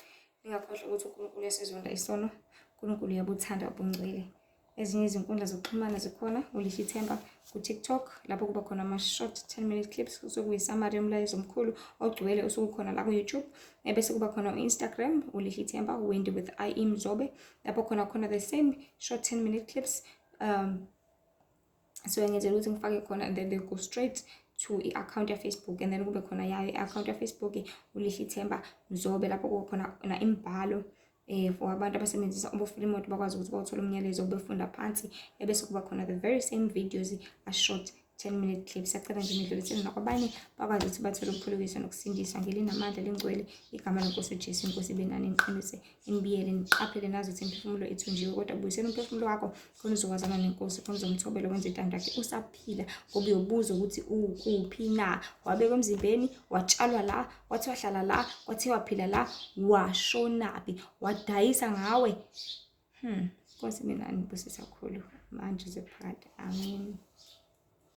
Ningakhohlwa ukuthi uNkulunkulu uyasizonda isono. uNkulunkulu uyabuthanda ubungcwele. Ezinye izinkundla zokuxhumana zikhona uLihle Themba ku-TikTok lapho kuba khona ama-short 10 minute clips kusuke kuyi-summary yomlayezo omkhulu ogcwele usuke ukhona la ku-YouTube. Ebese kuba khona u-Instagram uLihle Themba Wendy with IE Mzobe lapho khona khona the same short 10 minute clips so ngenzela ukuthi ngifake khona and then they go straight to i-account ya-Facebook and then kube khona yayo i-account ya-Facebook uLihle Themba Mzobe lapho kube khona na imibhalo for abantu abasebenzisa ubufula imoto bakwazi ukuthi bawuthole umyalezo befunda phansi ebese kuba khona the very same videos a short 10 minute clip. Siyacela nje nidlulisele nakwabanye bakwazi ukuthi bathole ukuphulukiswa nokusindiswa ngelinamandla lingcwele igama lenkosi uJesu. Inkosi ibe nani, niqinise, inibiyele, niqaphele, nazi ukuthi imiphefumulo ethunjiwe, kodwa buyisela umphefumulo wakho khona uzokwazana nenkosi, khona uzomthobela wenze intando yakhe usaphila, ngoba uyobuza ukuthi ukuphi na. Wabekwa emzimbeni, watshalwa la, kwathiwa hlala la, kwathiwa phila la, washonaphi, wadayisa ngawe. Nkosi mina nibusisa kakhulu manje zephakade. Amen.